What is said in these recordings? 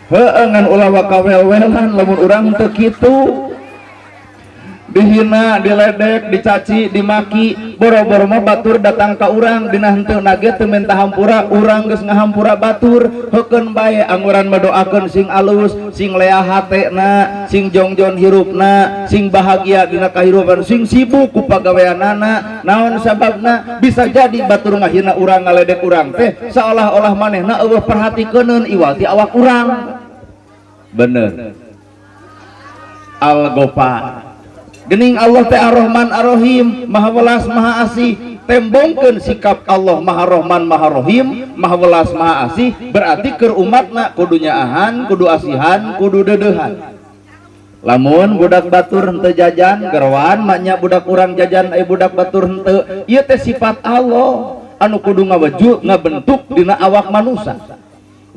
Heueuh, ngan ulah wakawel-welan lamun urang teu kitu. Dihina, diledek, dicaci, dimaki, boro-boro mah batur datang ka urang dina henteu nage teu minta hampura, urang geus ngahampura batur, heukeun bae anguran madoakeun sing alus, sing lea hatena, sing jongjon hirupna, sing bahagia dina kahirupan, sing sibuk ku pagaweanana. Naon sababna? Bisa jadi batur ngahina urang, ngaledek urang teh seolah-olah manehna eueuh perhatikeuneun iwal ti awak urang. Bener. Al-Ghaffar. Gening Allah teh Ar-Rahman Ar-Rahim, Maha Welas Maha Asih. Tembongkeun sikap Allah Maha Rahman Maha Rahim, Maha Welas Maha Asih, berarti keur umatna kudu nyaahan, kudu asihan, kudu deudeuhan. Lamun budak batur henteu jajan, geroan maknya budak urang jajan aya budak batur henteu. Ieu teh sifat Allah anu kudu ngawujud ngabentuk dina awak manusia.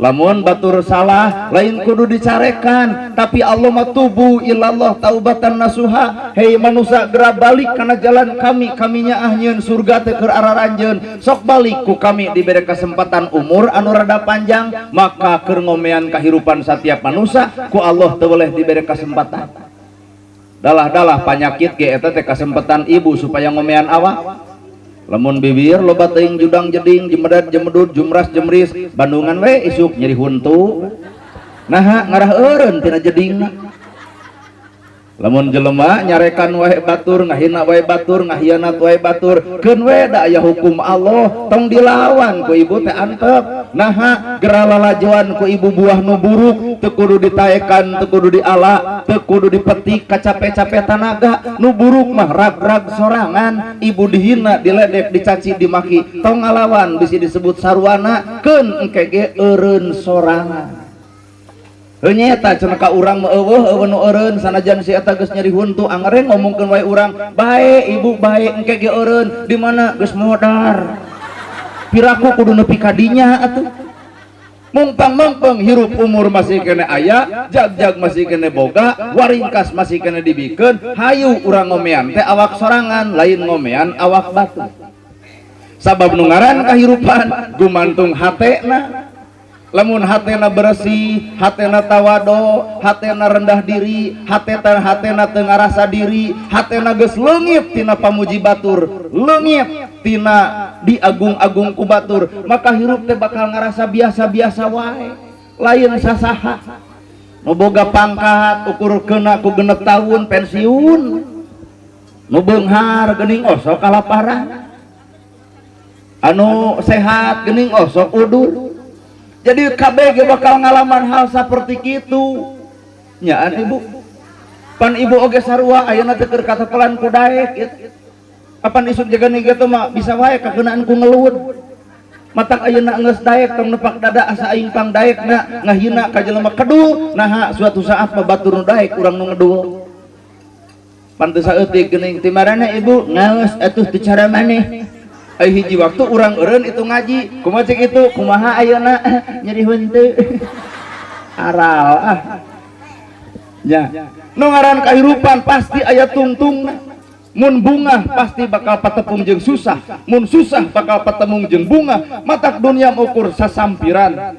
Lamun batur salah lain kudu dicarekan, tapi Allah mah tubu ilallah taubatan nasuha. Hei manusia, gera balik kana jalan kami, kaminya ahnyieun surga teh keur araranjeun. Sok balik ku kami diberi kesempatan umur anu rada panjang, maka keur ngomean kahirupan setiap manusia ku Allah teu boleh diberi kesempatan. Dalah-dalah panyakit ge eta teh kesempatan ibu supaya ngomean awak. Lamun bibir loba teuing judang jeding jemedad jemedud jumras jemris bandungan we isuk nyeri huntu, naha ngarah eureun tina jedingna. Lamun jelema nyarekan wae batur, ngahina wae batur, ngahianat wae batur, keun we da aya hukum Allah, tong dilawan ku ibu teh antep. Naha gera lalajoan ku ibu buah nu buruk teu kudu ditaekan, teu kudu diala, teu kudu dipetik kacape-cape tanaga. Nu buruk mah rag-rag sorangan. Ibu dihina, diledek, dicaci, dimaki, tong ngalawan, bisi disebut sarwana, keun engke ge eureun sorangan. Heuh nyeta cenah ka urang mah eueuh eueuh nu eureun, sanajan si eta geus nyeri huntu angere ngomongkeun wae urang bae ibu bae, engke ge eureun. Di mana geus modar, piraku kudu nepi ka dinya atuh. Mungpang mangpeng hirup umur masih kene aya, jag-jag masih kene boga, waringkas masih kene dibikeun, hayu urang ngomean teh awak sorangan, lain ngomean awak batur. Sabab nu ngaran kahirupan gumantung hatena. Lamun hatena bersih, hatena tawado, hatena rendah diri, hatena hatena teu ngarasa diri, hatena geus leungit tina pamuji batur, leungit tina diagung-agung ku batur, maka hirup teh bakal ngarasa biasa-biasa wae, lain sasaha. Nu boga pangkat ukur kena ku 6 tahun pensiun, nu beunghar geuning osok kalaparan, anu sehat geuning osok udur. Jadi KBG bakal ngalaman hal seperti itu nyaan ibu. Pan ibu oge sarua ayeuna teh keur katapelan ku daek gitu. Apan isuk jaga kitu mah bisa wae kakeunaan ku ngelud. Matak ayeuna geus daek tong nepak dada asa aing pang daekna, ngahina ka jelema kedul, naha suatu saat mah batur nu daek urang nu ngedul. Pan teu saeutik geuning ti marana ibu ngaos atuh teu cara maneh. Ai hiji waktu urang eureun itu ngaji, kumaha cek itu, kumaha ayeuna nyeri henteu. Aral ah. Nya. Nu ngaran kahirupan pasti aya tungtungna. Mun bungah pasti bakal patepung jeung susah, mun susah bakal patemung jeung bungah. Matak dunia ukur sasampiran,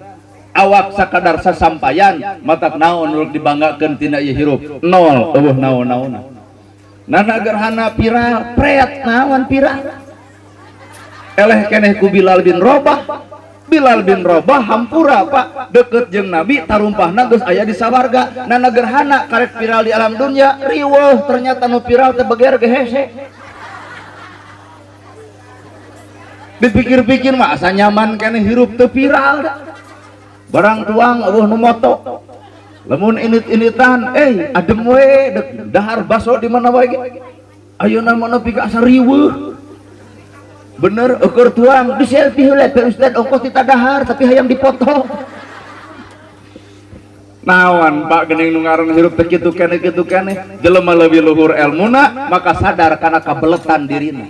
awak sakadar sasampayan, matak naon nu dibanggakeun tina ieu hirup? Nol, eueuh naon-naonna. Nana gerhana viral, pret naon viral? Eleh keneh ku Bilal bin Rabah. Bilal bin Rabah hampura Pak, deket jeung Nabi, tarumpahna geus aya di sawarga. Nana gerhana karek viral di alam dunia, riweuh ternyata nu viral teh beger ge hese. Dipikir-pikir mah asa nyaman keneh hirup teu viral da. Barang tuang eueuh nu moto. Lamun init-initan, adem we dek dahar baso di mana wae ge. Ayeuna mah nepi ka asa riweuh. Bener ukur tuang di selfie heula Pak Ustad, ongkos ti dahar tapi hayang dipoto. Naon Pak geuning nu ngaran hirup teh kitu keneh kitu keneh. Jelema leuwih luhur elmuna maka sadar kana kabeletan dirina.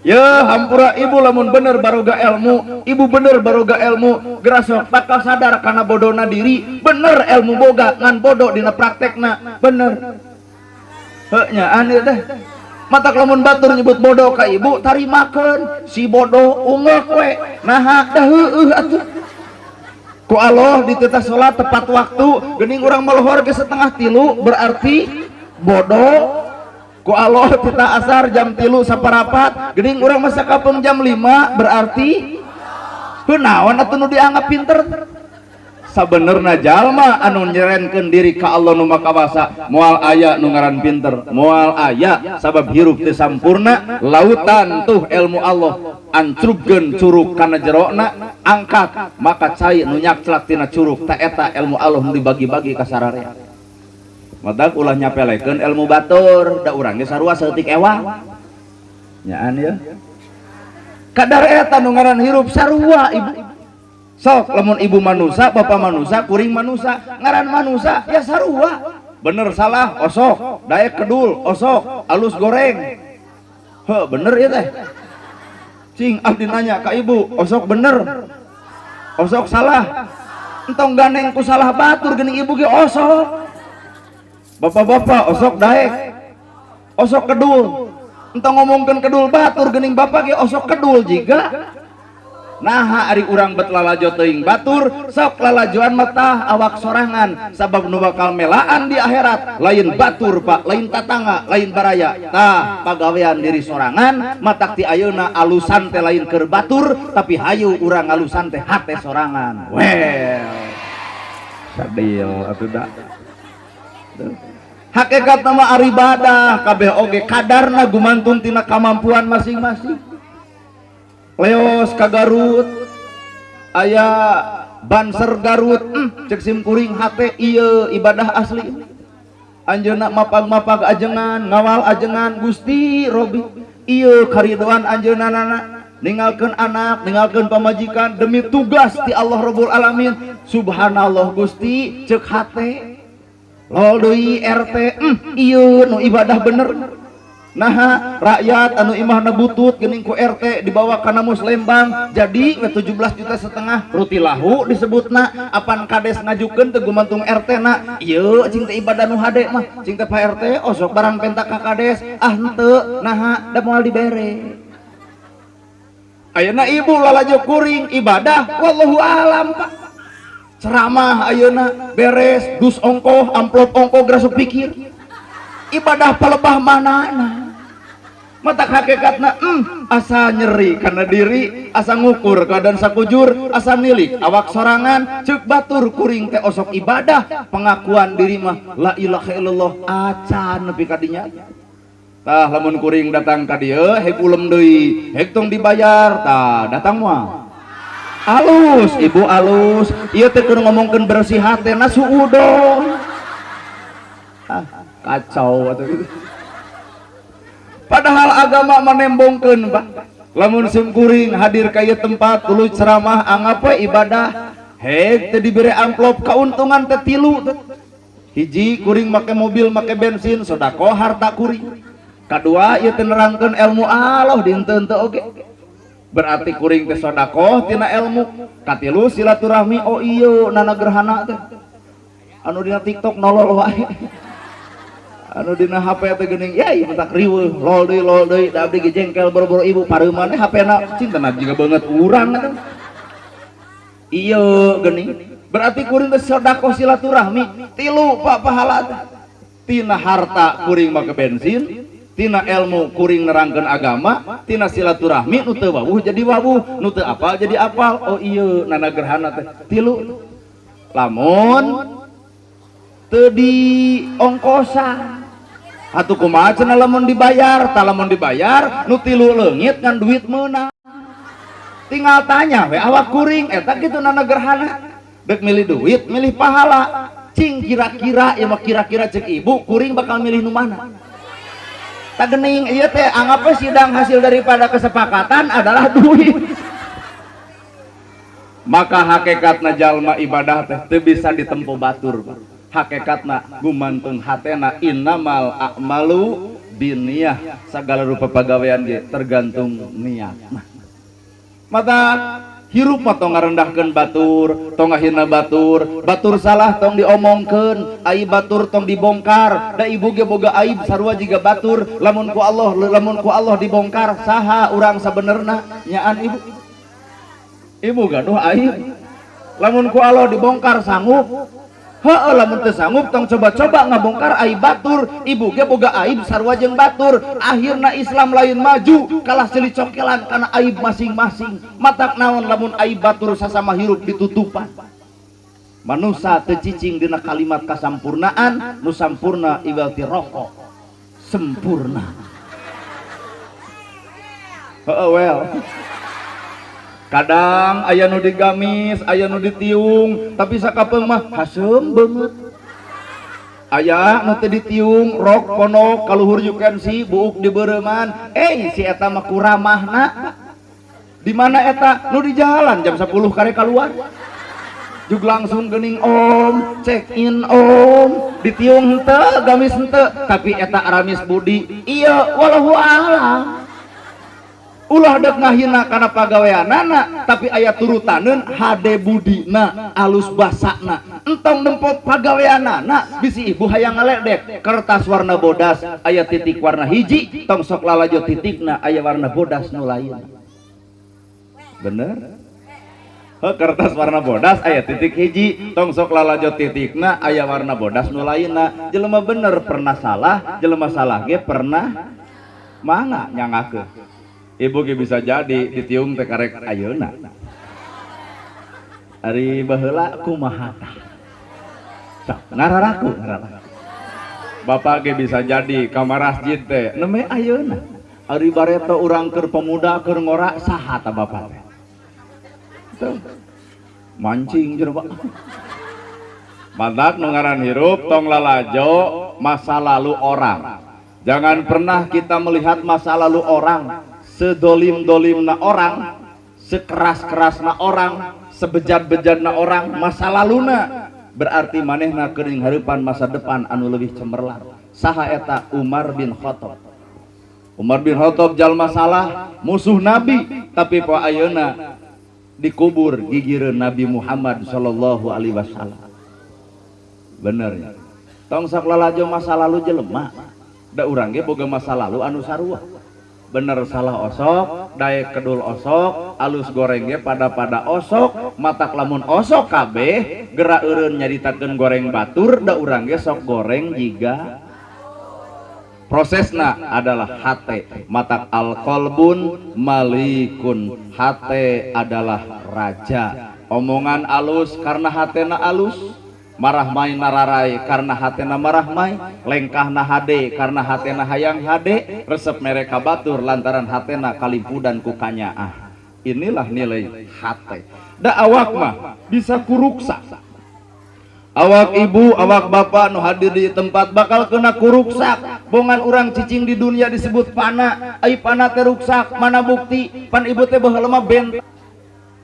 Ya hampura ibu lamun bener baroga ilmu, ibu bener baroga ilmu, gerasok bakal sadar kana bodona diri, bener ilmu boga ngan bodoh dina praktekna, bener. Heuh nya aneh teh. Matak lamun batur nyebut bodoh ka ibu tarimakeun si bodoh ungeuk we, naha da heueuh atuh. Ku Allah dititah salat tepat waktu, geuning urang malohor ge 2:30 berarti bodoh. Ku Allah titah asar jam 3:15, geuning urang masa kapeung jam 5 berarti kunaon atuh nu dianggap pinter. Sabenerna jalma anu nyerenkeun diri ka Allah nu Maha Kawasa moal aya nu ngaran pinter, moal aya, sabab hirup teu sampurna. Lautan tuh ilmu Allah, ancrubkeun curug kana jerona, angkat maka cai nu nyakclak tina curug ta eta ilmu Allah nu dibagi-bagi ka sararea. Matak ulah nyapelekeun ilmu batur, da urang ge sarua saeutik ewang nyaan ya kadar eta nu ngaran hirup sarua. Ibu sok lamun ibu manusa, bapak manusa, kuring manusa, ngaran manusa ya sarua, bener salah osok, daek kedul osok, alus goreng he bener ya teh. Cing abdi nanya ka ibu, osok bener osok salah, entong ganeng ku salah batur, geuning ibu ge osok. Bapak-bapak osok daek osok kedul, entong ngomongkeun kedul batur, geuning bapak ge osok kedul jiga. Nah, ari urang bet lalajo teuing batur, sok lalajoan matah awak sorangan, sabab nu bakal melaan di akhirat lain batur pak, lain tatangga, lain baraya, tah pagawean diri sorangan. Matak ti ayeuna alusan teh lain keur batur, tapi hayu urang alusan teh hate sorangan. Well, sadil atuh da. Hakikat nama ibadah kabeh oge kadarna gumantung tina kamampuan masing-masing. Leos ka Garut aya Banser Garut, cek sim kuring hate ieu ibadah asli. Anjeunna mapag-mapag ajengan, ngawal ajengan, Gusti Robi ieu karidoan anjeunna, ninggalkeun anak, ninggalkeun pamajikan demi tugas ti Allah Rabbul Alamin. Subhanallah Gusti, cek hate. Lol deui RT, ieu nu ibadah bener. Nah, rakyat anu imahna butut geuning ku RT dibawa kana Muslembang jadi we 17 juta setengah rutilahu disebutna. Apan kades ngajukeun teu gumantung RT na. Ieu cing teh ibadah nu hade mah. Cing teh Pak RT osok barang penta ka kades, ah henteu, naha da moal dibere. Ayeuna ibu lalajo kuring ibadah wallahu alam pak. Ceramah ayeuna beres dus ongkoh amplop ongkoh gerasuk pikir ibadah palebah mana. Nah, mata hakikatna asa nyeri karena diri, asa ngukur keadaan sakujur, asa milik awak sorangan. Cek batur kuring teh osok ibadah, pengakuan diri mah la ilaha illallah acan nepi ka dinya. Tah lamun kuring datang ka dieu heg ulem deui, heg tong dibayar, tah datang moal alus ibu alus. Ieu teh keur ngomongkeun bersih hatena suudon, ah kacau atuh gitu. Padahal agama menembongkeun pak, lamun sim kuring hadir ka ieu tempat tuluy ceramah anggap we ibadah, heg teu dibere amplop, kauntungan teh tilu. Hiji, kuring make mobil make bensin sedekah harta kuring. Kadua, ieu teh nerangkeun ilmu Allah di henteu-henteu oge, berarti kuring teh sedekah tina ilmu. Katilu, silaturahmi. Oh iya, nana gerhana teh anu dina TikTok nolol wae, anu dina HP teh geuning ya ieu mentak riweuh, lol deui lol deui, da abdi ge jengkel boro-boro ibu pareuman HP na cintana jiga banget urang atuh. Iya geuning berarti kuring teh sedekah silaturahmi tilu pak pahala teh. Tina harta kuring make bensin, tina ilmu kuring nerangkeun agama, tina silaturahmi nu teu wawuh jadi wawuh, nu teu apal jadi apal. Oh iya, nana gerhana teh tilu lamun teu diongkosan. Atuh kumaha cenah lamun dibayar? Tah lamun dibayar nu tilu leungit ngan duit meunang. Tinggal tanya we awak kuring eta kitu nana gerhana, dek milih duit milih pahala. Cing kira-kira ya mah, kira-kira cek ibu kuring bakal milih nu mana? Tak gening ieu teh anggap we sidang hasil daripada kesepakatan adalah duit. Maka hakikatna jalma ibadah teh teu bisa ditempo batur Pak. Hakikatna gumantung hatena, innamal a'malu binniyah, segala rupa pagawean ge tergantung niat. Nah, mata hirup mah tong ngarendahkeun batur, tong ngahina batur. Batur salah tong diomongkeun, aib batur tong dibongkar, da ibu ge boga aib sarua jiga batur. Lamun ku Allah dibongkar, saha urang sabenerna nyaan ibu? Ibu gaduh aib. Lamun ku Allah dibongkar sanggup? Heeh, lamun teu sanggup tong coba-coba ngabongkar aib batur. Ibu ge boga aib sarua jeung batur. Akhirna Islam lain maju, kalah silih cokelan kana aib masing-masing. Matak naon lamun aib batur sasama hirup ditutupan. Manusa teu cicing dina kalimat kasampurnaan, nu sampurna iwal ti rokok sempurna. Heeh, well. Kadang aya nu digamis, aya nu ditiung, tapi sakapeung mah haseum beungeut. Aya nu teu ditiung, rok ponok kaluhur you can see, buuk dibeureuman. Eh, si eta mah kuramahna. Di mana eta? Nu di jalan jam 10 kare kaluar. Jug langsung geuning om, check in om, ditiung henteu, gamis henteu, tapi eta aramis budi. Iya, wallahu a'lam. Ulah dek ngahina kana pagaweanana, tapi aya turutaneun hade budina, alus basana. Entong nempot pagaweanana, bisi ibu hayang ngaledek. Kertas warna bodas aya titik warna hiji, tong sok lalajo titikna aya warna bodas nu lain. Bener? Heuh, kertas warna bodas aya titik hiji, tong sok lalajo titikna aya warna bodas nu lainna. Jelema bener pernah salah, jelema salah ge pernah mangga nyangakeun. Ibu ge bisa jadi ditiung teh karek ayeuna. Ari baheula kumaha tah? Sok ngararaku, ngararaku. Bapak ge bisa jadi ka masjid teh nembe ayeuna. Ari bareto urang keur pemuda keur ngora saha ta bapak teh? Tuh. Mancing jeung Pak. Matak nu ngaran hirup tong lalajo masa lalu orang. Jangan pernah kita melihat masa lalu orang. Sedolim-dolimna orang, sekeras-kerasna orang, sebejat-bejatna orang, masa laluna berarti manehna keur hareupan masa depan anu lebih cemerlang. Saha eta? Umar bin Khattab. Umar bin Khattab jalma salah, musuh Nabi, tapi poe ayeuna dikubur gigireun Nabi Muhammad sallallahu alaihi wasallam. Bener ya. Tong sok lalajo masa lalu jelema. Da urang ge boga masa lalu anu sarua. Bener salah osok, daek kedul osok, alus goreng ge pada-pada osok, matak lamun osok kabeh, gerak eureun nyaritakeun goreng batur, da urang ge sok goreng jiga. Prosesna adalah hate, matak alqolbun malikun, hate adalah raja. Omongan alus karena hatena alus, marah mai nararai karena hatena marah mai, lengkahna hade karena hatena hayang hade, resep mereka batur lantaran hatena kalimpudan ku kanyaah. Inilah nilai hate. Da awak mah bisa kuruksa. Awak ibu, awak bapak nu hadir di tempat bakal kena kuruksak. Bongan urang cicing di dunia disebut pana, ai pana teh ruksak, mana bukti? Pan ibu teh baheula mah bentang.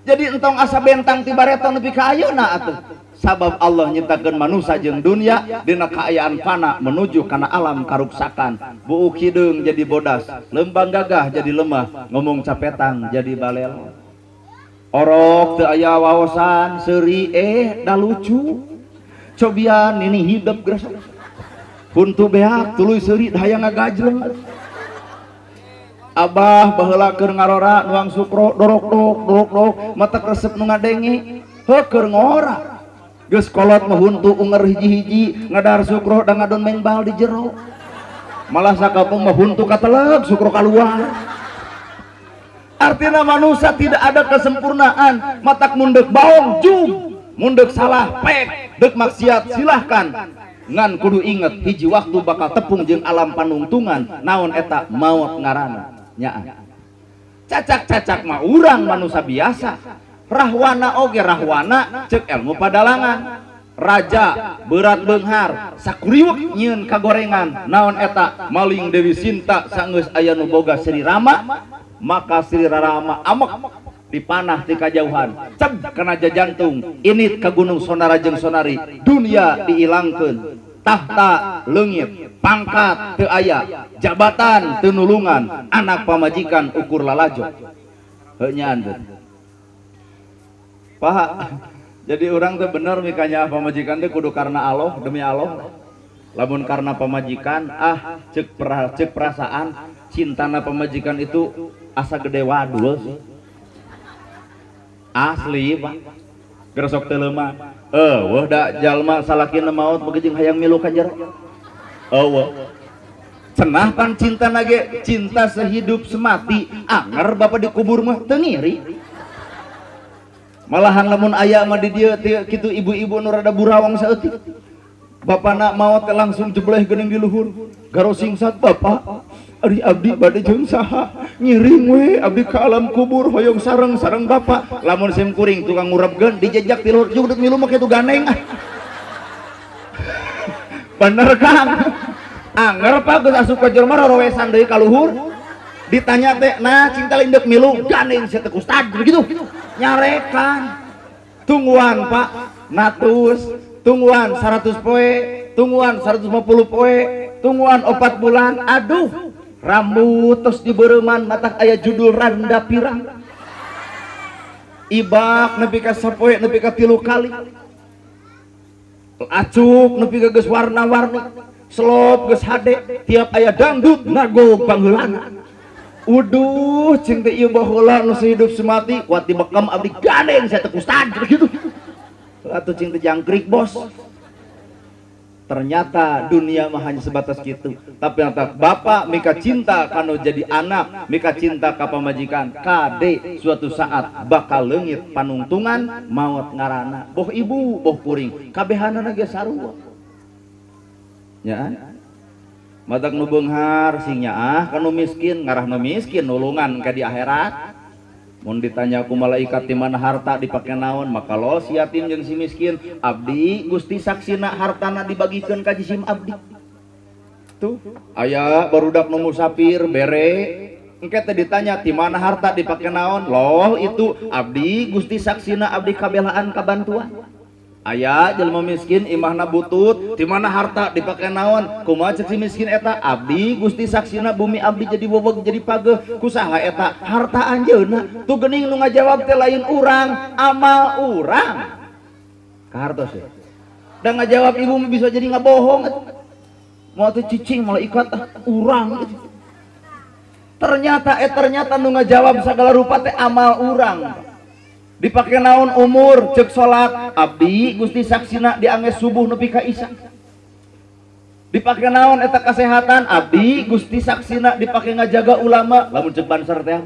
Jadi entong asa bentang ti bareto nepi ka ayeuna atuh. Sabab Allah nyiptakeun manusia jeung dunia dina kaayaan fana menuju kana alam karuksakan. Buuk hideung jadi bodas, lembang gagah jadi lemah, ngomong capetang jadi balel. Orok teu aya waosan, seuri da lucu. Cobian ini hidup gresok. Huntu beak tuluy seuri hayang ngagajleng. Abah baheula keur ngarora nuang sukro dorok dok dorok dok mata resep nu ngadenge heuh keur ngora. Geus kolot mah huntu unger hiji-hiji ngadahar sukro da ngadon main bal di jero. Malah sakapeung mah huntu kateleg sukro kaluar. Artinya manusia tidak ada kesempurnaan, matak mundek baong jug, mundek salah pek, dek maksiat silahkan. Ngan kudu inget hiji waktu bakal tepung jeung alam panungtungan, naon eta maot ngaranna. Nyaa. Cacak-cacak mah urang manusia biasa. Rahwana oge rahwana cek ilmu padalangan. Raja berat beunghar sakuriwek nyieun kagorengan, naon eta maling Dewi Sinta sanggeus aya nu boga Sri Rama, maka Sri Rama amek dipanah ti kajauhan ceb kana jantung init ka gunung Sonara jeung Sonari, dunia diilangkeun, tahta leungit, pangkat teu aya, jabatan teu nulungan, anak pamajikan ukur lalajo. Heuh nyaan teu Pak. Jadi orang tuh bener mikanya pamajikan teh kudu karena Allah, demi Allah. Lamun karena pamajikan, ah cek perasaan cintana pamajikan itu asa gede wadul sih. Asli, Pak. Geura sok teu leuman. Eueuh da jalma salakina maot beuki jeung hayang milu ka jero. Eueuh. Cenah pan cinta nage cinta sehidup semati, anger bapak dikubur mah teu ngiri. Malahan lamun aya mah di dieu teu kitu ibu-ibu nu rada burawang saeutik. Bapana maot teh langsung jebleh geuning di luhur. Garo singsat bapak. Ari abdi bade jeung saha? Ngiring we abdi ka alam kubur hoyong sareng-sareng bapak. Lamun sim kuring tukang ngurepkeun dijejak ti luhur jeung milu mah kitu gandeng ah. Bener Kang. Anger Pak geus asup ka jero mah rorowesan deui ka luhur. Ditanya teh, "Nah, cinta lain deuk milu?" Gandeng sia teh ustad begitu. Nyarekan. Tungguan Pak, natus, tungguan 100 poe, tungguan 150 poe, tungguan 4 bulan. Aduh, rambut terus dibereuman matak aya judul randa pirang. Ibak nepi ka sapoe nepi ka 3 kali. Acuk nepi ka geus warna-warni. Selop geus hade, tiap aya dangdut nagog pangheulana. Uduh, cing teh ieu baheula nu sehidup semati, kuat dibekam abdi gandeng sia teh ustad gitu. Atuh cing teh jangkrik bos. Ternyata dunia mah hanya sebatas gitu. Tapi yang tak bapak mika cinta kanu jadi anak, mika cinta ka pamajikan, kade suatu saat bakal leungit panungtungan maot ngarana. Boh ibu, boh kuring, kabehanana ge sarua. Ya. Matak nu beunghar sing nyaah kanu miskin, ngarah nu miskin nulungan ka di akhirat. Mun ditanya ku malaikat di mana harta dipake naon, maka lo si yatim jeung si miskin, abdi Gusti saksina hartana dibagikeun ka jisim abdi. Tuh, aya barudak nu musafir bere, engke teh ditanya di mana harta dipake naon, loh itu abdi Gusti saksina abdi kabelaan kabantuan. Aya jelema miskin imahna butut, di mana harta dipake naon? Kumaha cek si miskin eta? Abdi Gusti saksina bumi abdi jadi weweg jadi pageuh. Kusaha eta? Harta anjeunna. Tuh geuning nu ngajawab teh lain urang, amal urang. Kahartos ya. Da ngajawab ibu mah bisa jadi ngabohong atuh. Moal teh cicing malaikat ah, urang. Ternyata ternyata nu ngajawab sagala rupa teh amal urang. Dipake naon umur cek salat abdi Gusti saksina diangge subuh nepi ka isya. Dipake naon eta kesehatan abdi Gusti saksina dipake ngajaga ulama lamun cek banser teh.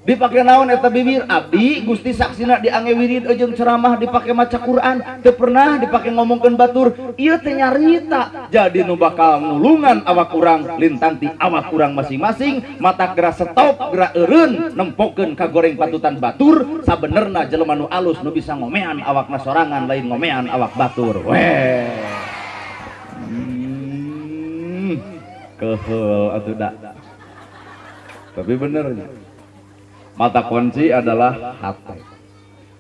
Dipake naon eta bibir abdi Gusti saksina diangge wirid jeung ceramah dipake maca Quran teu pernah dipake ngomongkeun batur. Ieu teh nyarita jadi nu bakal nulungan awak urang lintang ti awak urang masing-masing mata geura stop geura eureun nempokeun ka goreng patutan batur. Sabenerna jelema nu alus nu bisa ngomean awakna sorangan lain ngomean awak batur. Weh. Keheul atuh da. Tapi benernya mata kunci adalah hati.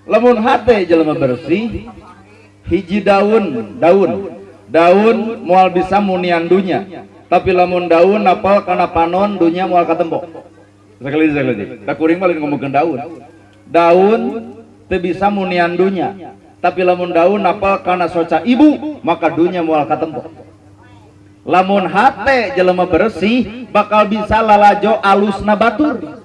Lamun hati jelema bersih, hiji daun, daun, daun moal bisa munian dunya. Tapi lamun daun napal kana panon dunya moal katempo. Sekali sekali. Da kuring mah lain ngomongkeun daun. Daun teu bisa munian dunya. Tapi lamun daun napal kana soca ibu, maka dunya moal katempo. Lamun hate jelema bersih bakal bisa lalajo alusna batur.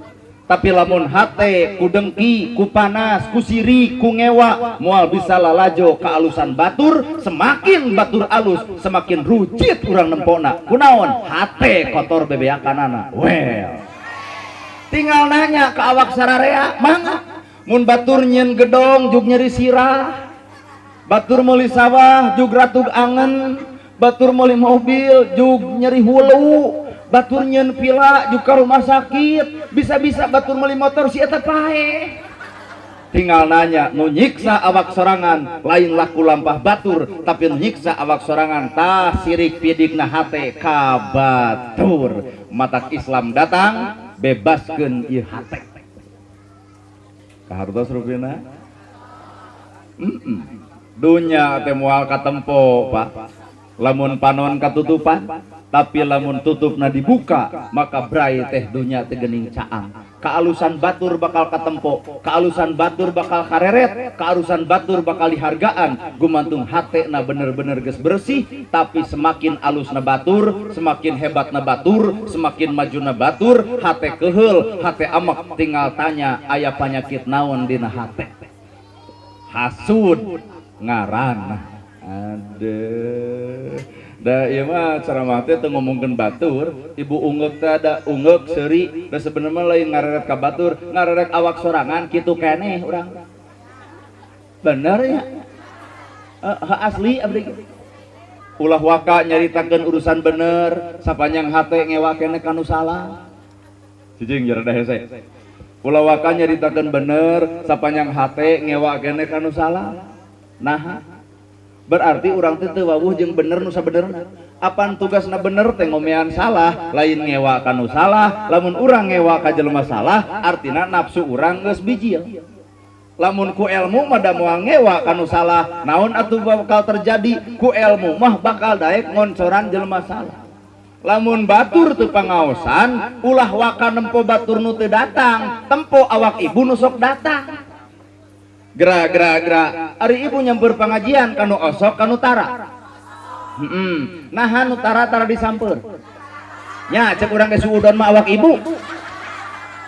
Tapi lamun hate ku dengki, ku panas, ku sirik, ku ngewa, moal bisa lalajo kealusan batur. Semakin batur alus, semakin rucit urang nempona. Kunaon? Hate kotor bebeakanana. Well, tinggal nanya ke awak sararea, mangga. Mun batur nyeun gedong jug nyeri sirah, batur meuli sawah jug ratug angen, batur meuli mobil jug nyeri hulu, batur nyeun vila jug ka rumah sakit, bisa-bisa batur meuli motor si eta paeh. Tinggal nanya nu nyiksa awak sorangan lain laku lampah batur, tapi nu nyiksa awak sorangan tah sirik pidikna hate ka batur. Matak Islam datang bebaskeun ieu hate. Kahartos rupina? Dunya teh moal katempo, Pak. Lamun panon katutupan, tapi lamun tutupna dibuka, maka brai teh dunya teh geuning caang. Kaalusan batur bakal katempo, kaalusan batur bakal kareret, kaalusan batur bakal dihargaan. Gumantung hatena bener-bener geus bersih, tapi semakin alusna batur, semakin hebatna batur, semakin majuna batur, hate keheul, hate amek, tinggal tanya aya panyakit naon dina hate. Hasud ngaranna. Aduh. Da ieu mah ceramah teh teu ngomongkeun batur, ibu ungeuk teh ada ungeuk seuri, da sebenarnya lain ngareret ka batur, ngareret awak sorangan kitu keneh urang. Bener ya? Asli abdi. Ulah waka nyaritakeun urusan bener, sapanjang hate ngewa keneh ka nu salah. Cicing jarada hese. Ulah waka nyaritakeun bener, sapanjang hate ngewa keneh ka nu salah. Nah, berarti urang teh teu wawuh jeung bener nu sabenerna. Apan tugasna bener teh ngomean salah, lain ngewa ka nu salah. Lamun urang ngewa ka jelema salah, artina nafsu urang geus bijil. Lamun ku ilmu mah da moal ngewa ka nu salah, naon atuh bakal terjadi? Ku ilmu mah bakal daek ngoncoran jelema salah. Lamun batur teu pangaosan, ulah waka nempo batur nu teu datang, tempo awak ibu nu sok datang. Gera gera gera, ari ibu nyamper pengajian kanu osok kanu tara. Naha nu tara tara disamper. Nya cek urang ge suudon mah awak ibu.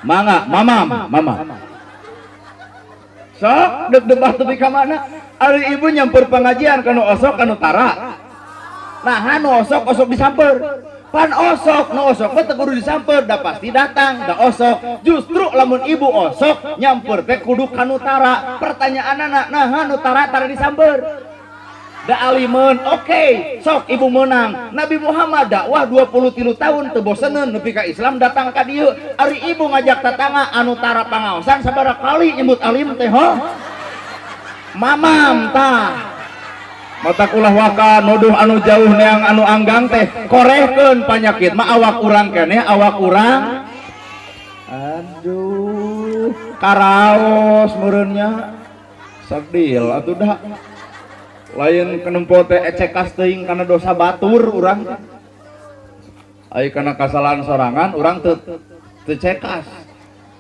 Mangga, mamam, mama. Sok deg debah tepi ka mana? Ari ibu nyamper pengajian kanu osok kanu tara. Naha nu osok osok disamper. Pan osok, nu osok mah teu kudu disamper, da pasti datang, da osok. Justru lamun ibu osok nyamper teh kudu kanu tara. Pertanyaanana, naha nu tara tara disamper? Da alimeun, oke, sok ibu menang. Nabi Muhammad dakwah 23 tahun teu boseneun nepi ka Islam datang ka dieu. Ari ibu ngajak tetangga anu tara pangaosan sabaraha kali nyebut alim teh ho? Mamam tah. Matak ulah waka nuduh anu jauh neang anu anggang teh korehkeun panyakit mah awak urang keneh awak urang. Aduh, karaos meureunnya. Sadil atuh dah. Lain kenempo teh ecekas teuing kana dosa batur urang. Ai kana kasalahan sorangan urang teu cekas.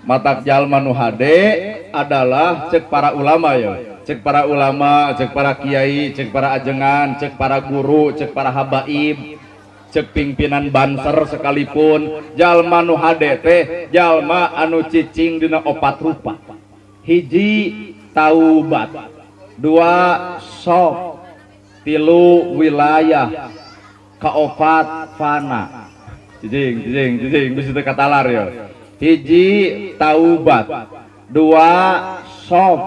Matak jalma nu hade adalah cek para ulama ya. Cek para ulama, cek para kiai, cek para ajengan, cek para guru, cek para habaib, cek pimpinan banser sekalipun, jalma nu hade teh jalma anu cicing dina opat rupa. Hiji taubat, dua sok, tilu wilayah, kaopat fana. Cicing, cicing, cicing, bisa teu katalar ya. Hiji taubat, dua sok,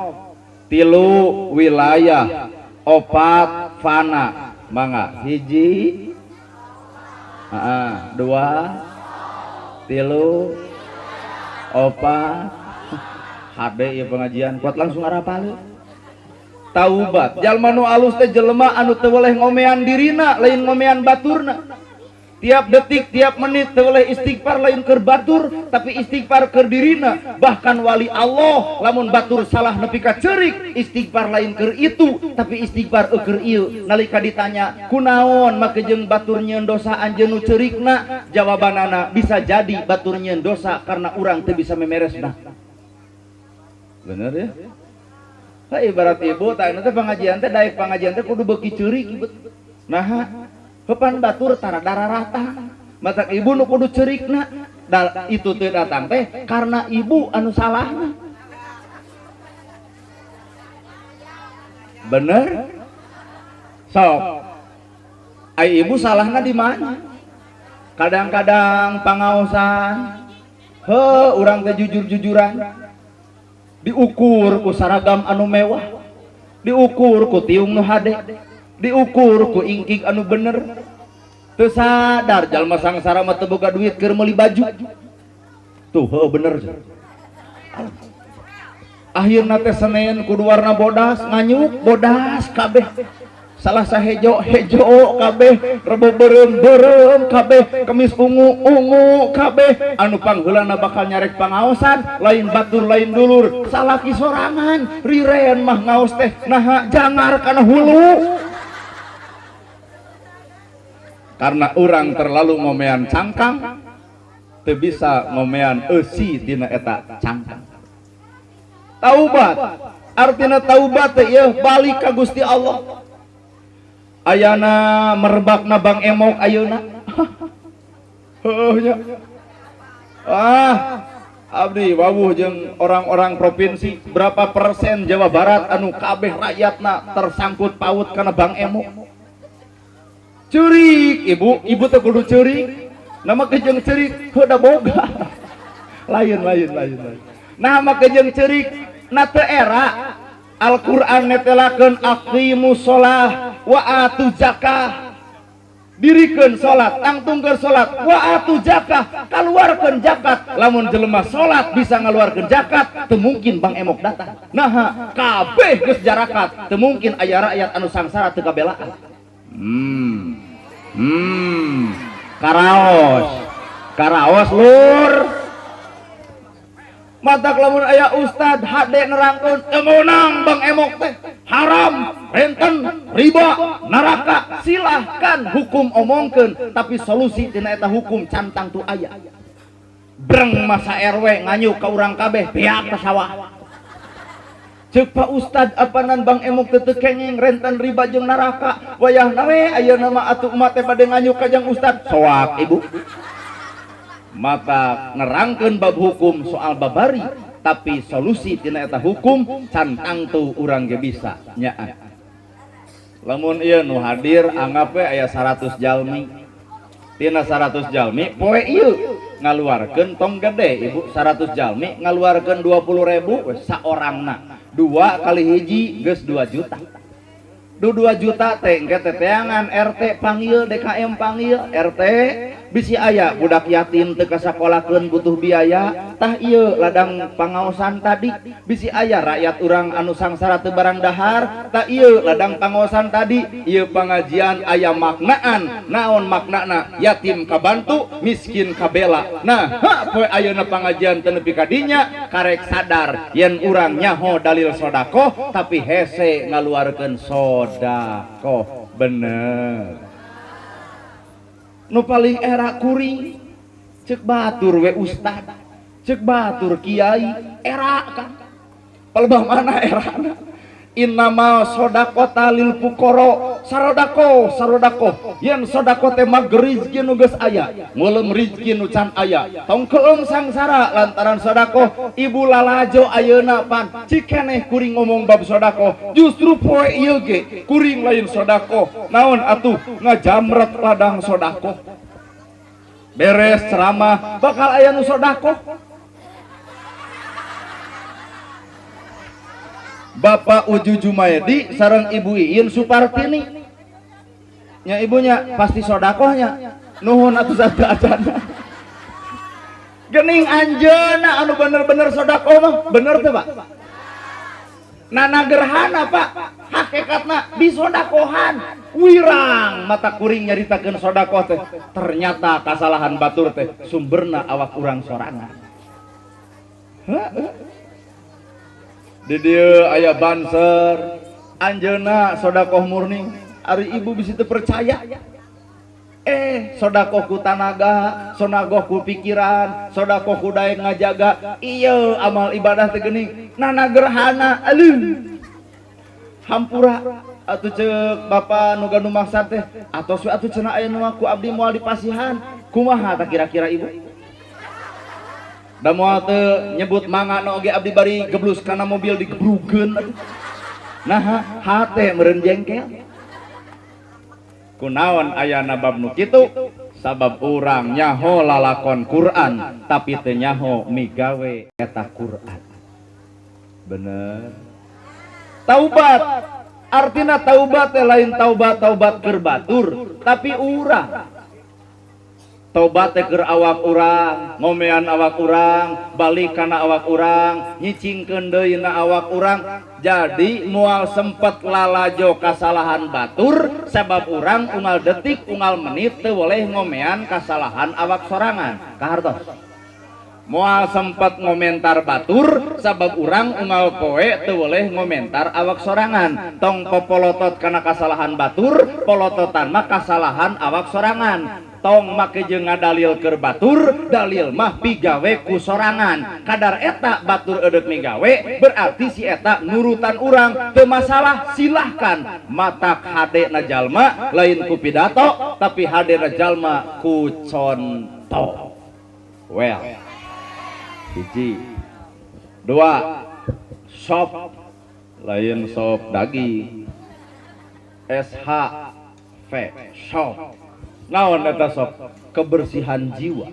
tilu wilayah, opat fana. Mangga hiji, dua, tilu, opat. Hade ieu pengajian kuat langsung arapaleun. Taubat jalma nu alus teh jelema anu teu weleh ngomean dirina, lain ngomean baturna. Tiap detik, tiap menit teu weleh istighfar lain keur batur, tapi istighfar keur dirina. Bahkan wali Allah lamun batur salah nepi ka ceurik, istighfar lain keur itu, tapi istighfar keur ieu. Nalika ditanya, kunaon make jeung batur nyieun dosa anjeun nu ceurikna? Jawabanana bisa jadi batur nyieun dosa karena urang teu bisa memeresna. Bener ya? Ka ibarat ibu tah teh pengajian teh daek pengajian teh kudu beuki ceurik ibu. Naha? Hepan batur tara dararata. Matak ibu nu kudu ceurikna. Da, itu teh datang teh karena ibu anu salahna. Bener? Sok. Ai ibu salahna di mana? Kadang-kadang pangaosan. Heuh, urang teh jujur-jujuran. Diukur ku saragam anu mewah, diukur ku tiung nu hade, diukur ku ingkik anu bener. Teu sadar jalma sangsara mah teu boga duit keur meuli baju. Tuh heuh bener. Akhirna teh Senin kudu warna bodas, nganyuk bodas kabeh. Salah sahejo hejo kabeh, rebo beureum beureum kabeh, kemis ungu ungu kabeh. Anu pangheulana bakal nyarek pangaosan, lain batur lain dulur, salaki sorangan, riren mah ngaos teh naha jangar kana hulu. Karena urang terlalu ngomean cangkang, teu bisa ngomean eusi tina eta cangkang. Taubat, artina taubat teh ieu balik ka Gusti Allah. Ayana merebakna Bang Emok ayeuna. Heuh nya. Ah, Abdi wawuh jeung orang-orang provinsi berapa persen Jawa Barat anu kabeh rakyatna tersangkut paut kana Bank Emok. Ceurik ibu, ibu teh kudu ceurik. Nama kejeng ceurik heuda boga. Lain lain lain lain. Nah make jeung ceurik na teu era Al-Qur'an netelakeun aqimus shalah wa atu zakah. Dirikeun salat, tangtungkeun salat, wa atu zakah, kaluarkeun zakat. Lamun jelema salat bisa ngaluarkeun zakat, teu mungkin Bank Emok datang. Naha kabeh geus jarakat, teu mungkin aya rakyat anu sangsara teu kabelaan. Karaos. Karaos lur. Matak lamun aya ustad hade nerangkeun teu meunang Bank Emok teh haram, renten, riba, neraka. Silahkan hukum omongkeun, tapi solusi tina eta hukum cantang tu aya. Breng masa RW nganyuk ka urang kabeh pihak ka sawah. Ceuk Pak Ustad apanan Bank Emok teu teu kenging renten riba jeung neraka. Wayahna we ayeuna mah atuh umat teh bade nganyuk ka jang ustad. Soak ibu. Mata nerangkeun bab hukum soal babari, tapi solusi tina eta hukum can tangtu urang ge bisa nyaah. Lamun ieu nu hadir anggap we aya 100 jalmi. Tina 100 jalmi poe ieu ngaluarkeun tong gede ibu 100 jalmi ngaluarkeun 20.000 we saorangna. 2 kali hiji geus 2 juta. Du 2 juta teh engke teteangan RT panggil DKM panggil RT bisi aya budak yatim teu kasakolakeun butuh biaya tah ieu ladang pangaosan tadi bisi aya rakyat urang anu sangsara teu barang dahar tah ieu ladang pangaosan tadi ieu pangajian aya maknaan naon maknana yatim kabantu miskin kabela. Nah ha poe ayeuna pangajian teu nepi ka dinya karek sadar yen urang nyaho dalil sodakoh tapi hese ngaluarkeun sodakoh bener. Nu paling era kuring cek batur we ustad cek batur kiai era kan palebah mana erana innamal sodaqota lil fuqara sarodako sarodako yen sodako teh mag rezeki nu geus aya ngulem rezeki nu can aya tong keung sangsara lantaran sodako ibu lalajo ayeuna pan cikeneh kuring ngomong bab sodako justru poe ieu ge kuring lain sodako naon atuh ngajamret ladang sodako beres ceramah bakal aya nu sodako. Bapak Uju Jumaidi sareng Ibu Iin Supartini nya ibunya pasti sodakohnya nuhun atuh satu acana gening anjeunna anu bener-bener sodakoh mah bener teu Pak nana gerhana Pak hakikatna disodakohan wirang mata kuring nyaritakeun sodakoh teh ternyata kasalahan batur teh sumberna awak urang sorangan. Heuh. Di dieu aya banser anjeunna sodakoh murni ari ibu bisi teu percaya sodakoh ku tanaga sodakoh ku pikiran sodakoh ku daek ngajaga ieu amal ibadah teh geuning nana gerhana aleuh hampura atuh ceuk bapa nu gaduh maksad teh atos we atuh cenah aya nu ku abdi moal dipasihan kumaha tah kira-kira ibu da moal teu nyebut mangga nu oge abdi bari geblus kana mobil digebrugeun atuh. Nah hate meureun jengkel kunaon ayana bab nu kitu sabab urang nyaho lalakon Quran tapi teu nyaho migawe eta Quran. Bener. Taubat artina taubat teh lain taubat-taubat keur batur tapi urang tobat teh keur awak urang, ngomean awak urang, balik kana awak urang, nyicingkeun deui na awak urang. Jadi moal sempet lalajo kasalahan batur sabab urang unggal detik unggal menit teu boleh ngomean kasalahan awak sorangan. Kahartos. Moal sempet ngomentar batur sabab urang unggal poe teu boleh ngomentar awak sorangan. Tong popolotot kana kasalahan batur, polototan mah kasalahan awak sorangan. Tong make jeung ngadalil keur batur, dalil mah pigawe ku sorangan. Kadar eta batur eudek migawe berarti si eta nurutan urang teu masalah silahkan. Matak hade na jalma lain ku pidato tapi hade na jalma ku conto. Well. Hiji, dua, sop, lain sop daging, SHV, sop. Naon eta sop? Kebersihan jiwa.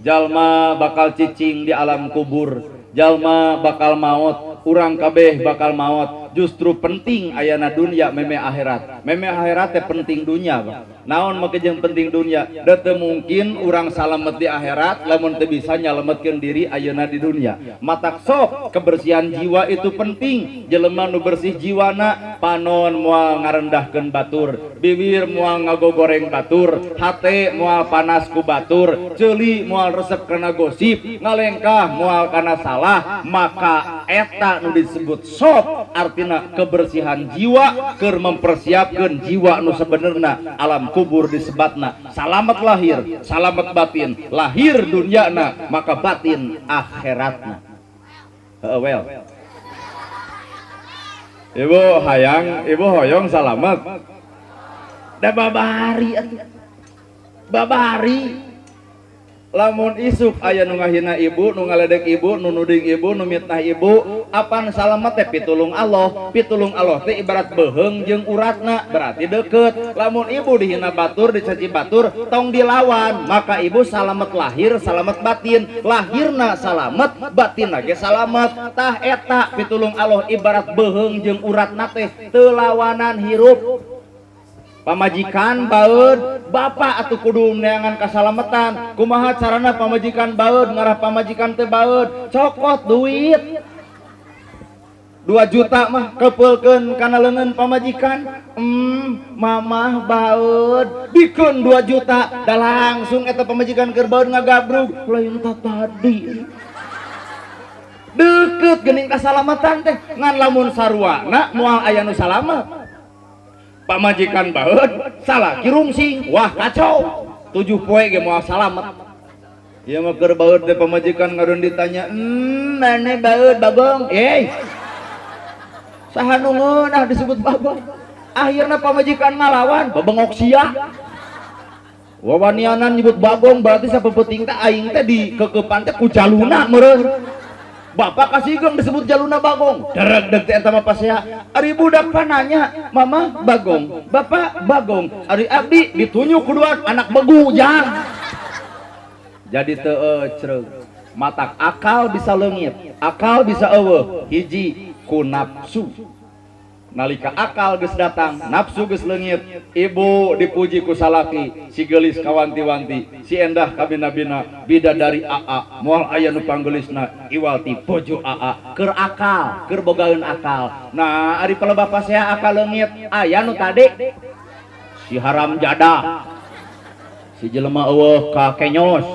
Jalma bakal cicing di alam kubur, jalma bakal maot, urang kabeh bakal maot. Justru penting ayana dunia meme akhirat. Meme akhirat teh penting dunia, Pak. Naon make jeung penting dunia? Da teu mungkin urang salamet di akhirat lamun teu bisa nyalametkeun diri ayeuna di dunia. Matak sok kebersihan jiwa itu penting. Jelema nu bersih jiwana panon moal ngarendahkeun batur, bibir moal ngagogoreng batur, hate moal panas ku batur, ceuli moal resep kana gosip, ngalengkah moal kana salah, maka eta nu disebut sop artina kebersihan jiwa keur mempersiapkeun jiwa nu sebenarna alam kubur disebatna salamet lahir, salamet batin, lahir dunyana maka batin akhiratna. Heeh well. Ibu hayang, ibu hoyong salamet. Da babari atuh. Babari. Lamun isuk aya nu ngahina ibu, nu ngaledek ibu, nu nuding ibu, nu mitnah ibu, apan salamet teh pitulung Allah. Pitulung Allah teh ibarat beuheung jeung uratna, berarti deket. Lamun ibu dihina batur, dicaci batur, tong dilawan, maka ibu salamet lahir, salamet batin. Lahirna salamet, batinna ge salamet. Tah eta pitulung Allah ibarat beuheung jeung uratna teh teu lawanan hirup. Pamajikan baeud, bapak atuh kudu neangan kasalametan. Kumaha carana pamajikan baeud, ngarah pamajikan teu baeud, cokot duit 2 juta mah kepeulkeun kana leungeun pamajikan. Mamah baeud, bikeun 2 juta, da langsung eta pamajikan keur baeud ngagabrug, lain ta tadi. Deukeut geuning kasalamatan teh, ngan lamun saruana moal aya nu salamet. Pamajikan baeud salaki rungsing, wah kacau, 7 poe ge moal salamet. Ieu mah keur baeud teh pamajikan ngadon ditanya, maneh baeud bagong?" Saha nu ngeunah disebut bagong? Akhirna pamajikan ngalawan, bebengok sia. Wawanianan nyebut bagong berarti sapeuting teh aing teh dikekepan teh ku jaluna meureun. Bapak kasigeng disebut jaluna bagong. Dereg-deg teh eta mah pasea. Ari budak pananya, "Mama bagong, bapak bagong." Ari abdi ditunjuk kuduan anak begu jang. Jadi teu ecreug. Matak akal bisa leungit, akal bisa eueuh, hiji ku nafsu. Nalika akal geus datang, nafsu geus leungit, ibu dipuji ku salaki, si geulis kawanti-wanti, si endah kabina-bina, bidadari aa, moal aya nu panggeulisna, iwal ti bojo aa, keur akal, keur bogaeun akal. Nah, ari palebah pasea akal leungit, aya nu tadi si haram jadah, si jelema eueuh ka kenyos,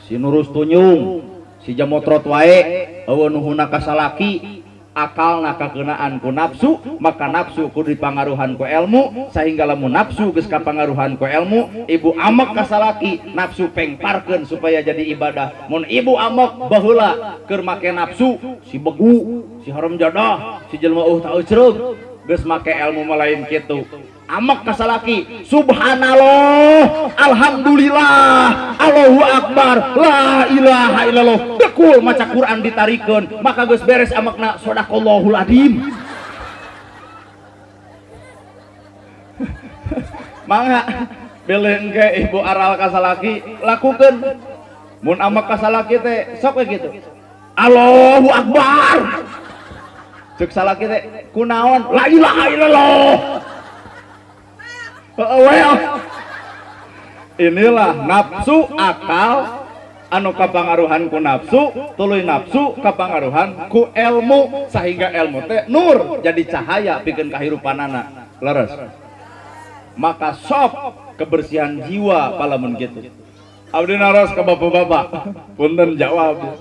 si nurus tunyung, si jamotrot wae, eueuh nuhuna ka salaki. Akalna kakeunaan ku nafsu, maka nafsu kudu dipangaruhan ku ilmu, sehingga lamun nafsu geus kapangaruhan ku ilmu, ibu amek ka salaki, nafsu pengparkeun supaya jadi ibadah. Mun ibu amek baheula keur make nafsu, si begu, si haram jadah, si jelema eueuh ta eucreug, geus make ilmu mah lain kitu. Amek ka salaki, subhanallah, alhamdulillah, Allahu akbar, la ilaha illallah. Dekul maca Quran ditarikeun, maka geus beres amekna shadaqallahul adzim. Mangga beleung ke ibu aral ka salaki lakukeun. Mun amek ka salaki teh sok we kitu. Allahu akbar. Ceuk salaki teh kunaon? La ilaha illallah. Well, inilah nafsu akal anu kapangaruhan ku nafsu, tuluy nafsu kapangaruhan ku ilmu, sehingga ilmu teh nur jadi cahaya pikeun kahirupanana. Leres. Maka sok kebersihan jiwa palamun kitu. Abdi naros ka bapak-bapak, punten jawab.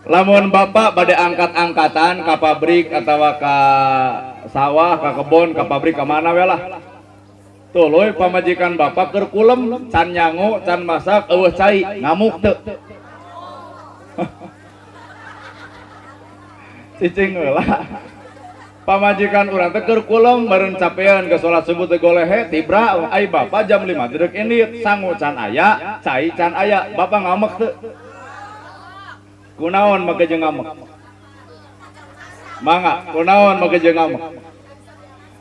Lamun bapak bade angkat-angkatan ka pabrik atawa ka sawah, ka kebon, ka pabrik ka mana we lah. Tuluy pamajikan bapak keur kulem, can nyangu, can masak, eueuh cai, ngamuk teu? Cicing heula. Pamajikan urang teh keur kulem meureun capean ke salat subuh teh golehe tibra, ai bapak jam 5 deuk indit, sangu can aya, cai can aya, bapak ngamek teu? Kunaon make jeung ngambek? Mangga, kunaon make jeung ngambek?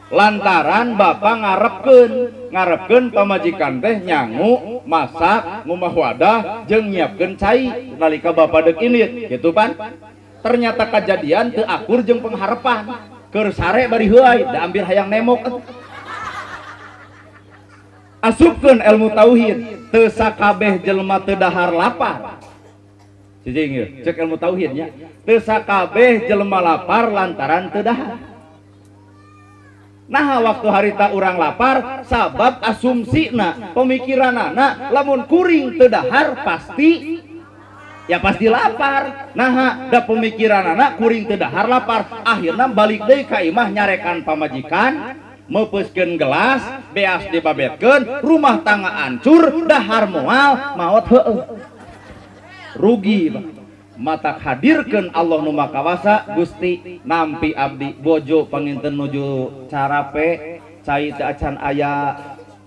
Lantaran bapak ngarepkeun pamajikan teh nyangu, masak, ngumah wadah, jeung nyiapkeun cai nalika bapak deuk indit, gitu pan? Ternyata kejadian teu akur jeung pengharapan. Keur sare bari heuay, da ambir hayang nemok. Asupkeun ilmu tauhid, teu sakabeh jelema teu dahar lapar. Cicing ieu, cek ilmu tauhidnya. Teu sakabeh jelema lapar lantaran teu dahar. Nah, waktu harita urang lapar sabab asumsina, pemikiranana lamun kuring teu dahar pasti ya pasti lapar. Nah, da pemikiranana kuring teu dahar lapar, akhirna balik deui ka imah nyarekan pamajikan, meupeuskeun gelas, beas dibabetkeun, rumah tangga hancur, dahar moal, maot heueuh. Rugi, Pak. Matak hadirkeun Allah nu Maha Kawasa, Gusti nampi abdi bojo panginten nuju carape, cai teu acan aya,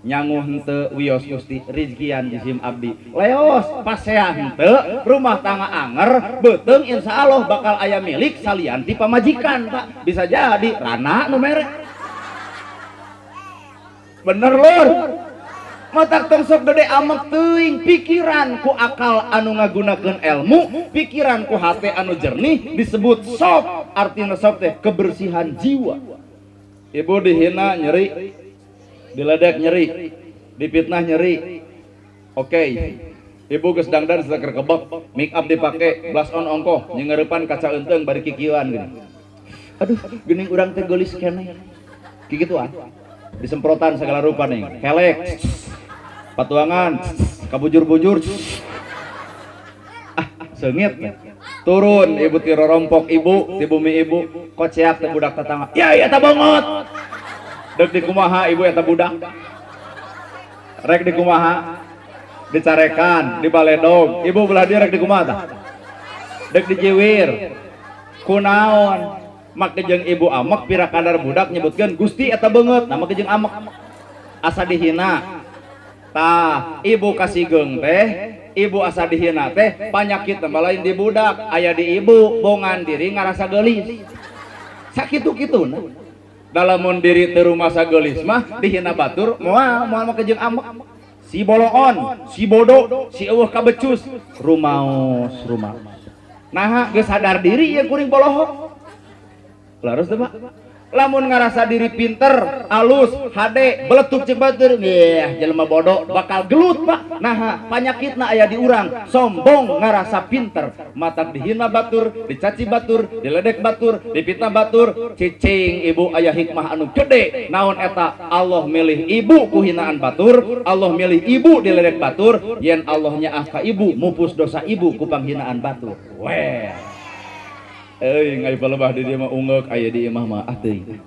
nyangu henteu, wios Gusti rizkian jisim abdi. Leos pasea henteu, rumah tangga anger, beuteung insya Allah bakal aya milik salian ti pamajikan, Pak. Bisa jadi rana nu mere. Bener lur. Matak tong sok gede amek teuing, pikiran ku akal anu ngagunakeun ilmu, pikiran ku hate anu jernih disebut sof. Artina sof teh kebersihan jiwa. Ibu dihina nyeri, diledek nyeri, dipitnah nyeri. Oke. Ibu geus dangdan saker kebek, make up dipake, blush on ongkoh, nyeurepan kaca eunteung bari kikieuan gini. Aduh, geuning urang teh geulis keneh. Kikituan. Disemprotan segala rupa nih, kelek, patuangan, kabujur-bujur, ah seungit. Turun ibu ti rorompok ibu, ti bumi ibu, koceak teh budak tetangga. Ya eta bongot. Dek dikumaha ibu eta budak? Rek dikumaha? Dicarekan, dibaledog. Ibu belah dia rek dikumaha tah? Dek dijiwir. Kunaon? Make jeung ibu amek pira kadar budak nyebutkeun Gusti eta beungeut, nah make jeung amek. Asa dihina. Tah, ibu kasigeung teh, ibu asa dihina teh panyakit tambah lain di budak, aya di ibu, bongan diri ngarasa geulis. Sakitu-kituna. Dalamun diri teu rumasa geulis mah dihina batur moal moal make jeung amek. Si boloon, si bodoh, si eueuh kabecus, rumaos rumaos. Naha geus sadar diri ieu kuring bolohok. Leres teu, Pak? Lamun ngarasa diri pinter, alus, hade, beletuk jeung batur, nih jelema bodoh bakal gelut, Pak. Naha panyakitna aya di urang, sombong ngarasa pinter, matak dihina batur, dicaci batur, diledek batur, dipitnah batur, cicing ibu aya hikmah anu gede. Naon eta? Allah milih ibu ku hinaan batur, Allah milih ibu diledek batur, yen Allah nyaah ka ibu mupus dosa ibu ku panghinaan batur. Weh. Euy, ngai palebah di dieu mah ungeuk aya di imah mah ah teuing.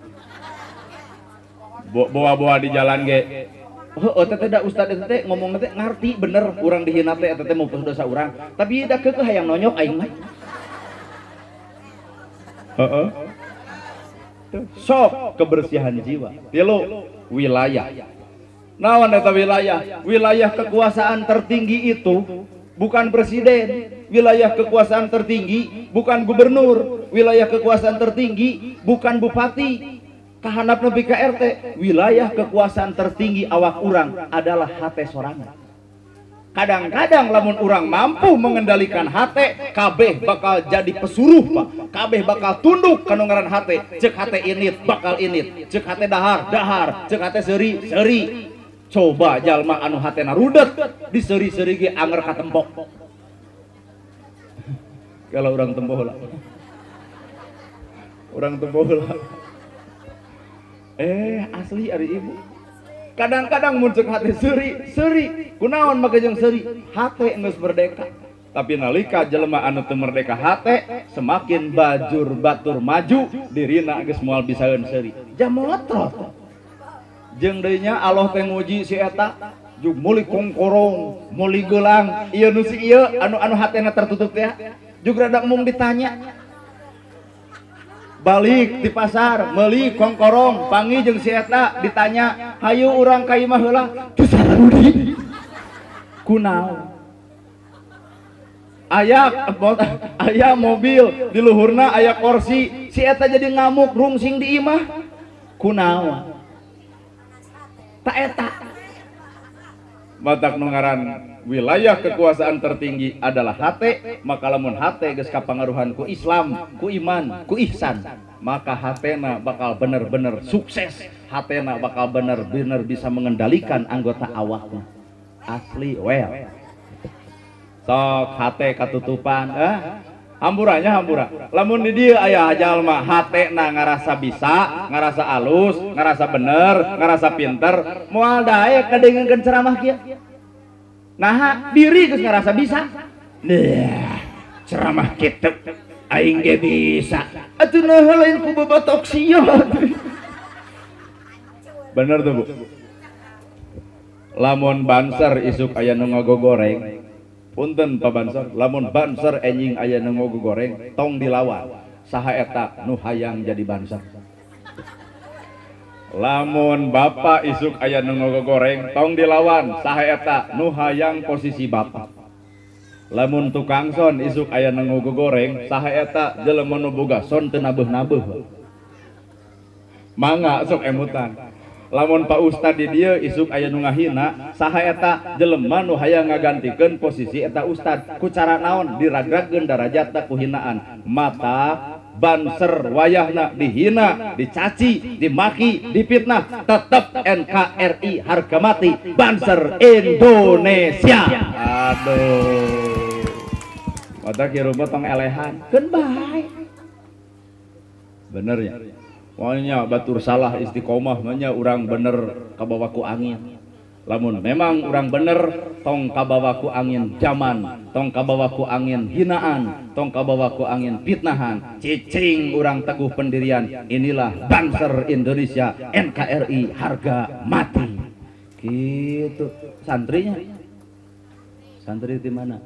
Bawa-bawa di jalan ge. Heueuh teh da ustad eta teh ngomong teh ngarti bener urang dihina teh eta teh mupus dosa urang. Tapi da keukeuh hayang nonyok aing mah. Heeh. Sok kebersihan jiwa. Tilu, wilayah. Naon eta wilayah? Wilayah kekuasaan tertinggi itu bukan presiden, wilayah kekuasaan tertinggi bukan gubernur, wilayah kekuasaan tertinggi bukan bupati, kahanap nepi ka RT, wilayah kekuasaan tertinggi awak urang adalah hate sorangan. Kadang-kadang lamun urang mampu mengendalikan hate, kabeh bakal jadi pesuruh, Pak. Kabeh bakal tunduk kanu ngaran hate. Cek hate init, bakal init. Cek hate dahar, dahar. Cek hate seuri, seuri. Coba jalma anu hatena rudet, diseuri-seuri ge anger katempok. Kalau orang tempo heula. Orang tempo heula. Asli ari ibu. Kadang-kadang mun cek hate seuri, seuri. Kunaon make jeung seuri? Hate geus merdeka. Tapi nalika jelema anu teu merdeka hate, semakin bajur batur maju, dirina geus moal bisaeun seuri. Jamotrot. Jeung deui nya Allah teh nguji si eta, jug meuli kongkorong, meuli gelang, ieu nu si ieu anu anu hatena tertutup teh. Jug rada embung ditanya. Balik di pasar, meuli kongkorong, panggih jeung si eta ditanya, "Hayu urang ka imah heula." Teu sarudi. Kunaon? Aya aya mobil di luhurna aya kursi, si eta jadi ngamuk rungsing di imah. Kunaon? Tak eta. Matak nu ngaran wilayah kekuasaan tertinggi adalah hate, maka lamun hate geus kapangaruhan ku Islam, ku iman, ku ihsan, maka hatena bakal bener-bener sukses, hatena bakal bener-bener bisa mengendalikan anggota awakna. Asli well. Sok hate katutupan, hamburanya hampura. Lamun di dieu aya jalma hatena ngarasa bisa, ngarasa alus, ngarasa bener, ngarasa pinter, moal daek kadengekeun ceramah kieu. Naha diri geus ngarasa bisa. Nah, ceramah kitu aing ge bisa. Atuh naha lain ku babatok sia. Bener tuh, Bu. Lamun Banser isuk aya nu ngagogoreng, punten Pak Banser, lamun Banser enjing aya nu ngagogoreng, tong dilawan. Saha eta nu hayang jadi Banser? Lamun bapak isuk aya nu ngagogoreng, tong dilawan. Saha eta nu hayang posisi bapak? Lamun tukang son isuk aya nu ngagogoreng, saha eta jelema nu boga son teu nabeuh-nabeuh? Mangga sok emutan. Lamun Pak Ustad di dieu isuk aya nu ngahina, saha eta jelema nu hayang ngagantikeun posisi eta ustad? Ku cara naon diragragkeun darajatna ku hinaan? Mata Banser wayahna dihina, dicaci, dimaki, dipitnah, tetep NKRI harga mati, Banser Indonesia. Aduh. Mata kieu mah tong elehan, keun bae. Bener ya? Pokoknya batur salah istiqomah mah urang bener kabawa ku angin. Lamun memang urang bener tong kabawa ku angin zaman, tong kabawa ku angin hinaan, tong kabawa ku angin fitnahan, cicing urang teguh pendirian. Inilah Banser Indonesia, NKRI harga mati. Gitu. Santrinya? Santri di mana?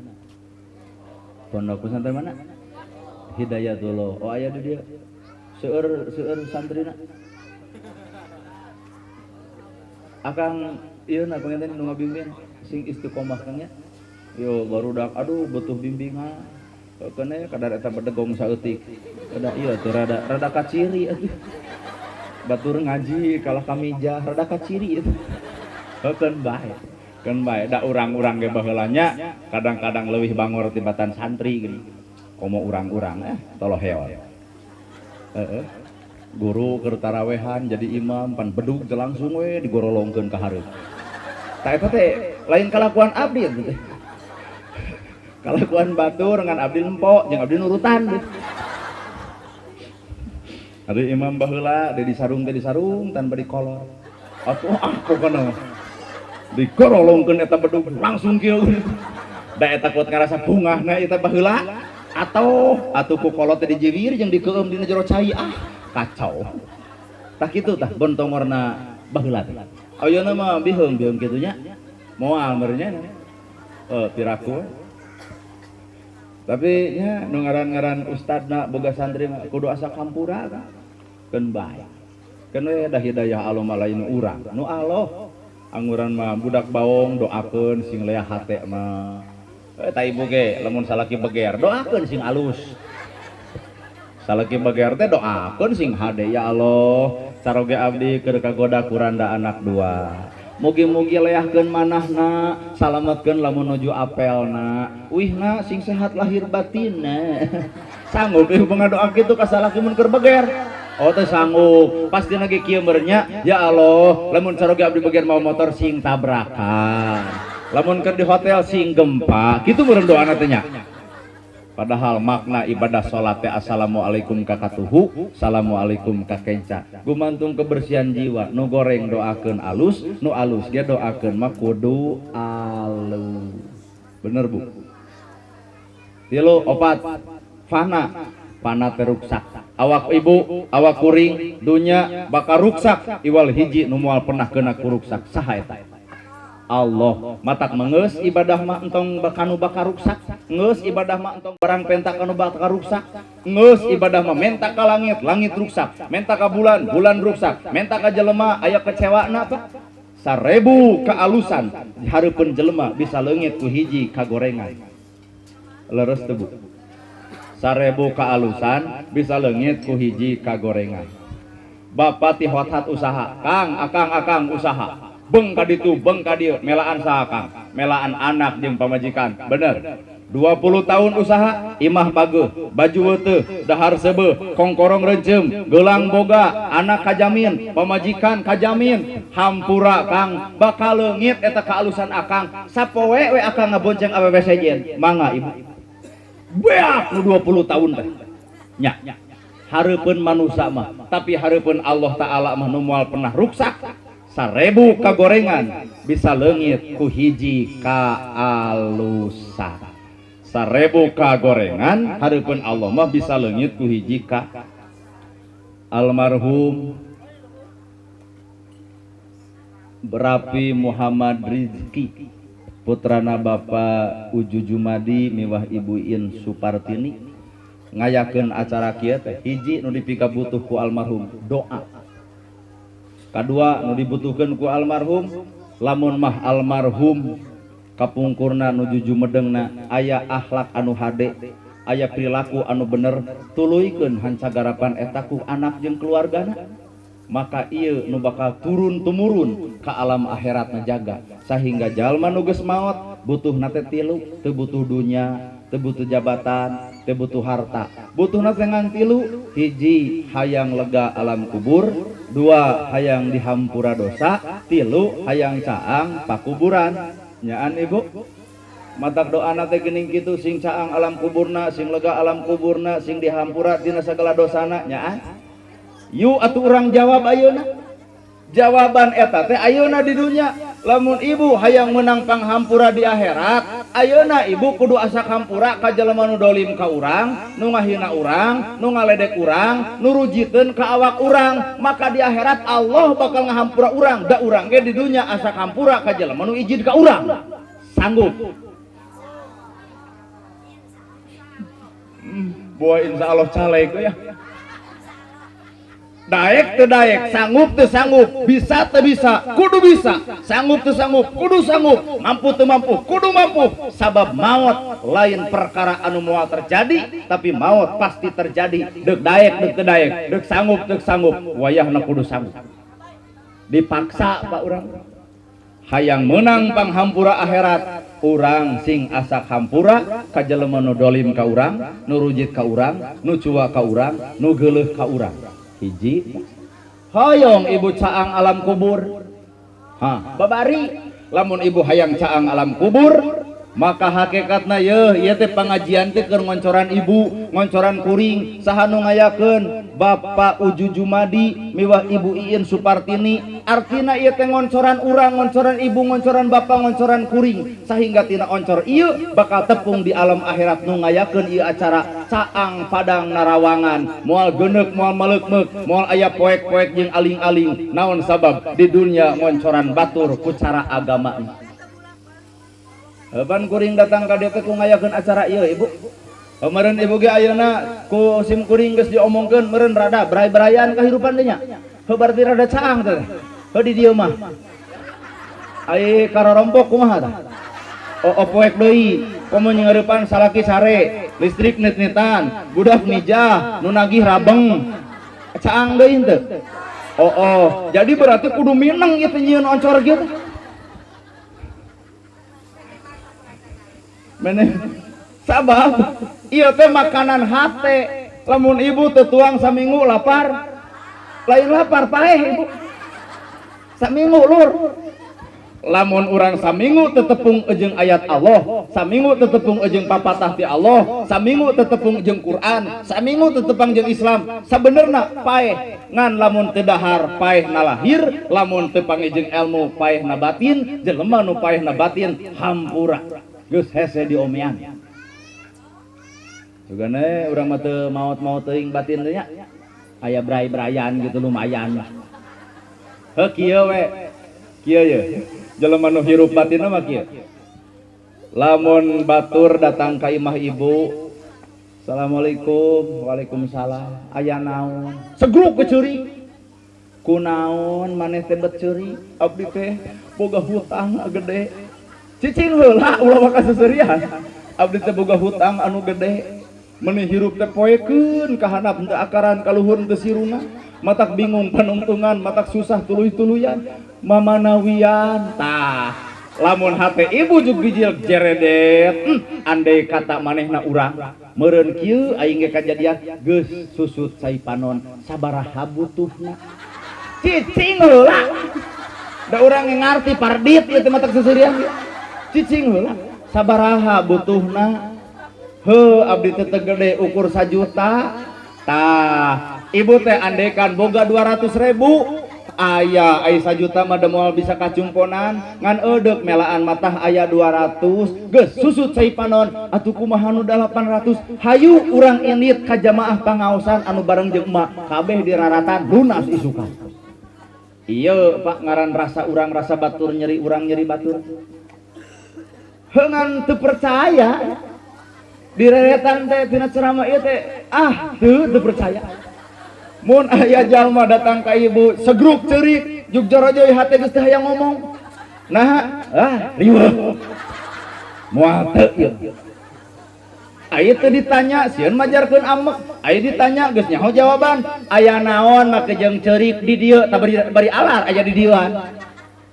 Pondok pesantren mana? Hidayatullah. Oh, aya di dia. Seueur seueur santrina. Akang ieu na panginten nu ngabimbing sing istiqomah kang nya. Yo barudak aduh butuh bimbingan. Keun kadar eta bedegong saeutik. Kada ieu teh rada rada kaciri atuh. Batur ngaji kalah kamijah rada kaciri atuh. Keun bae. Keun bae da urang-urang ge baheula nya kadang-kadang leuwih bangor tibatan santri geuning. Komo urang-urang toloheon. Guru keur tarawehan jadi imam pan bedug teh langsung we digorolongkeun ka hareup. Tah eta teh lain kalakuan abdi eta teh. Kalakuan batur ngan abdi nempo jeung abdi nurutan. Ari imam baheula di sarung teh disarung tanpa dikolor. Atuh ah pokona digorolongkeun eta bedug langsung kieu. Da eta kuat ngarasa bungahna eta baheula. Atau atuh ku kolot teh dijiwir jeung dikeueum dina jero cai, ah kacau. Tah kitu tah bontongorna baheula teh. Ayeuna mah biheung-biheung kitu nya. Moal meureun nya. Piraku. Tapi nya nu ngaran-ngaran ustadna boga santri mah kudu asa kampura ka. Keun bae. Keun we da hidayah Allah mah lain urang. Nu Allah anguran mah budak baong doakeun sing leah hate mah. Ta ibu ge lamun salaki beger doakeun sing alus. Salaki beger teh doakeun sing hade, ya Allah caroge abdi keur kagoda kuranda anak dua. Mugi-mugi leahkeun manahna, salametkeun lamun nuju apelna. Wihna sing sehat lahir batinna. Sanggup ieu ngadoa kitu ka salaki mun keur beger? Oh teh sanggup. Pasti lagi kieu meureun, ya Allah lamun caroge abdi beger mau motor sing tabrakan. Lamun keur di hotel sing gempa, kitu meureun doana teh nya. Padahal makna ibadah salat teh assalamualaikum ka katuhu, assalamualaikum ka kenca. Gumantung kebersihan jiwa, nu goreng doakeun alus, nu alus ge doakeun mah kudu alus. Bener Bu? Tilu opat fana, fana teh ruksak. Awak ibu, awak kuring, dunya bakal ruksak, iwal hiji nu moal pernah kena ku ruksak. Saha eta? Allah. Matak mengeus ibadah mah entong kanu bakal ruksak, ngeus ibadah mah entong barang penta kanu bakal ruksak, ngeus ibadah mah menta ka langit, langit ruksak, menta ka bulan, bulan ruksak, menta ka jelema aya kecewana apa? 1000 kealusan hareupeun jelema bisa leungit ku hiji kagorengan. Leres teu, Bu? 1000 kaalusan bisa leungit ku hiji kagorengan. Bapak ti hot-hat usaha, Kang, akang, akang usaha. Beng ka ditu, beng ka dieu, melaan saha Kang? Melaan anak jeung pamajikan. Bener. 20 tahun usaha, imah pageuh, baju weuteuh, dahar seubeuh, kongkorong reuncem, gelang boga, anak kajamin, pamajikan kajamin, hampura Kang, bakal leungit eta kaalusan akang. Sapoe we akang ngabonceng awewe sejen. Mangga Ibu. Beak nu 20 tahun teh. Nya. Hareupeun manusa mah, tapi hareupeun Allah Ta'ala mah nu moal pernah ruksak. 1000 kagorengan bisa leungit ku hiji kaalusan. 1000 kagorengan hareupeun Allah mah bisa leungit ku hiji ka almarhum Rapi Muhammad Rizki, putrana Bapak Uju Jumadi miwah Ibu In Supartini, ngayakeun acara kieu teh hiji nu dipikabutuh ku almarhum doa, kadua nu dibutuhkeun ku almarhum lamun mah almarhum kapungkurna nuju jumedengna aya akhlak anu hade, aya perilaku anu bener, tuluykeun hancagarapan eta ku anak jeung keluargana, maka ieu nu bakal turun tumurun ka alam akhirat ngajaga sehingga jalma nu geus maot butuhna teh tilu, teu butuh dunya, teu butuh jabatan, teu butuh harta, butuhna teh ngan tilu: hiji hayang lega alam kubur, dua hayang dihampura dosa, tilu hayang caang pakuburan. Nyaan Ibu, matak doana teh geuning kitu, sing caang alam kuburna, sing lega alam kuburna, sing dihampura tina sagala dosana. Nyaan yuk atuh urang jawab ayeuna. Jawaban eta teh ayeuna di dunya. Lamun ibu hayang menang panghampura di akhirat, ayeuna ibu kudu asak hampura ka jelema nu dolim ka urang, nu ngahina urang, nu ngaledek urang, nu rujiteun ka awak urang, maka di akhirat Allah bakal ngahampura urang. Da urang ge di dunya asak hampura ka jelema nu ijid ka urang. Sanggup? Buah insya Allah caleg ya. Daek teu daek, sanggup teu sanggup, bisa teu bisa, kudu bisa, sanggup teu sanggup, kudu sanggup, mampu teu mampu, kudu mampu. Sabab maot lain perkara anu moal terjadi, tapi maot pasti terjadi. Deuk daek deuk teu daek, deuk sanggup deuk sanggup, wayahna kudu sanggup. Dipaksa Pak urang. Hayang menang panghampura akhirat, urang sing asak hampura ka jelema nu dolim ka urang, nu rujit ka urang, nu cua ka urang, nu geuleuh ka urang. Hiji hoyong ibu caang alam kubur. Ha, babari lamun ibu hayang caang alam kubur, maka hakikatna yeuh ieu teh pangajian teh keur ngoncoran ibu, ngoncoran kuring. Saha nu ngayakeun? Bapak Uju Jumadi miwah Ibu Iin Supartini. Artina ieu teh ngoncoran urang, ngoncoran ibu, ngoncoran bapak, ngoncoran kuring, sehingga tina oncor ieu bakal tepung di alam akhirat nu ngayakeun ieu acara caang padang narawangan, moal geuneuk, moal maleukmeuk, moal aya poek-poek jeung aling-aling. Naon sabab? Di dunia ngoncoran batur ku cara agama. Ban kuring datang ka dieu teh ku ngayakeun acara ieu ibu. Meureun ibu ge ayeuna ku sim kuring geus diomongkeun, meureun rada bray-brayan kahirupan teh nya. Heuh, berarti rada caang teh. Heuh, di dieu mah. Ai karorompok kumaha tah? Oh, poek deui, komo nyeurepan salaki sare, listrik nit-nitan, budak nijah, nu nagih rabeng. Caang deui henteu? Oh, oh. Jadi berarti kudu mineng ieu teh nyieun oncor kieu teh. Meneh sabab ieu teh makanan hate. Lamun ibu teu tuang saminggu lapar, lain lapar paeh ibu. Saminggu lur. Lamun urang saminggu tetepung jeung ayat Allah, saminggu tetepung jeung papatah ti Allah, saminggu tetepung jeung Quran, saminggu tetepang jeung Islam, sabenerna paeh. Ngan lamun teu dahar paeh na lahir, lamun teu panggih jeung ilmu paeh na batin, jelema nu paeh na batin hampura. Geus hese diomean. Sugane urang mah teu maot-maot teuing batin teh nya. Aya bray-brayan gitu lumayan lah. Heuh kieu we. Kieu ye. Jelema nu hirup batinna mah kieu. Lamun batur datang ka imah ibu, Assalamualaikum, waalaikumsalam. Aya naon? Segruk kecuri. Kunaon maneh teh bet ceuri? Abdi teh boga hutang gede. Cicing heula ulah maka seserian. Abdi teh boga hutang anu gede. Meni hirup teh poekeun ka handap henteu akaran ka luhur henteu siruna. Matak bingung panungtungan, matak susah tuluy-tuluyan. Mamanawian tah. Lamun hate ibu juk bijil jeredet, andai kata manehna urang meureun kieu aing ge kajadian geus susut cai panon sabaraha butuhna. Cicing heula. Da urang ge ngarti pardit ieu teh matak seuseurian ge. Cicing heula sabaraha butuhna. Heuh abdi teh teu gede ukur sajuta. Tah, ibu teh andekan boga 200.000. Aya ai sajuta mah da moal bisa kacumponan ngan eudek melaan matah aya 200 geus susut cai panon atuh kumaha nu 800 hayu urang indit ka jamaah pangaosan anu bareng jeung emak kabeh diraratan lunas isukan. Ieu Pak ngaran rasa urang rasa batur nyeri urang nyeri batur. Heuh ngan teu percaya direretan teh tina ceramah ieu teh ah teu percaya. Mun aya jalma datang ka ibu segruk ceurik juk jorojoy hate geus teu hayang ngomong. Nah, ah riweuh. Moal teu ieu. Aya teu ditanya sieun majarkeun amek, aya ditanya geus nyaho jawaban. Aya naon make jeung ceurik di dieu tah bari alar aya di dieuan.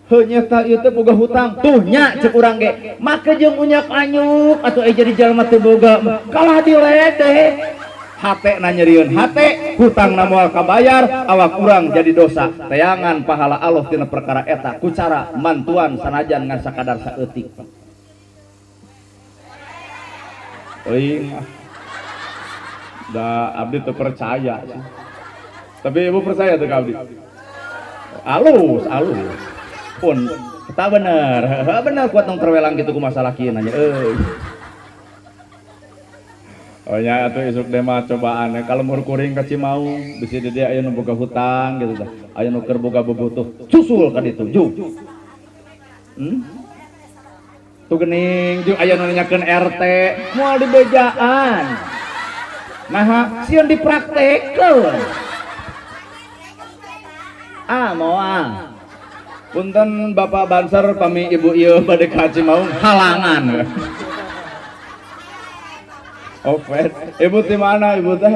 Heuh nyeta ieu teh boga hutang. Tuh nya ceuk urang ge. Make jeung unyak anyuk atuh aya jadi jalma teu boga. Kalah diledek. Hate na nyerieun hate, hutang na moal kabayar, awak urang jadi dosa. Teangan pahala Allah tina perkara eta ku cara mantuan sanajan ngan sakadar saeutik. Euy. Da abdi teu percaya sih. Tapi ibu percaya teu ka abdi? Alus, alus. Pun eta bener. Heuh bener kuat nong terwelang kitu ku masalah kieu nanya euy. Oh nya atuh isuk deh mah cobaan kalau mur kuring ka Cimaung bisi di dieu aya nu boga hutang gitu tah. Aya nu keur boga bubutuh susul ka ditu juk. Tuh geuning jeung aya nu nanyakeun RT moal dibejaan. Naha sieun dipraktekeun. Ah moal. Punten Bapak Banser pami ibu ieu bade ka Cimaung halangan. Oh, Fed. Ibu di mana ibu teh?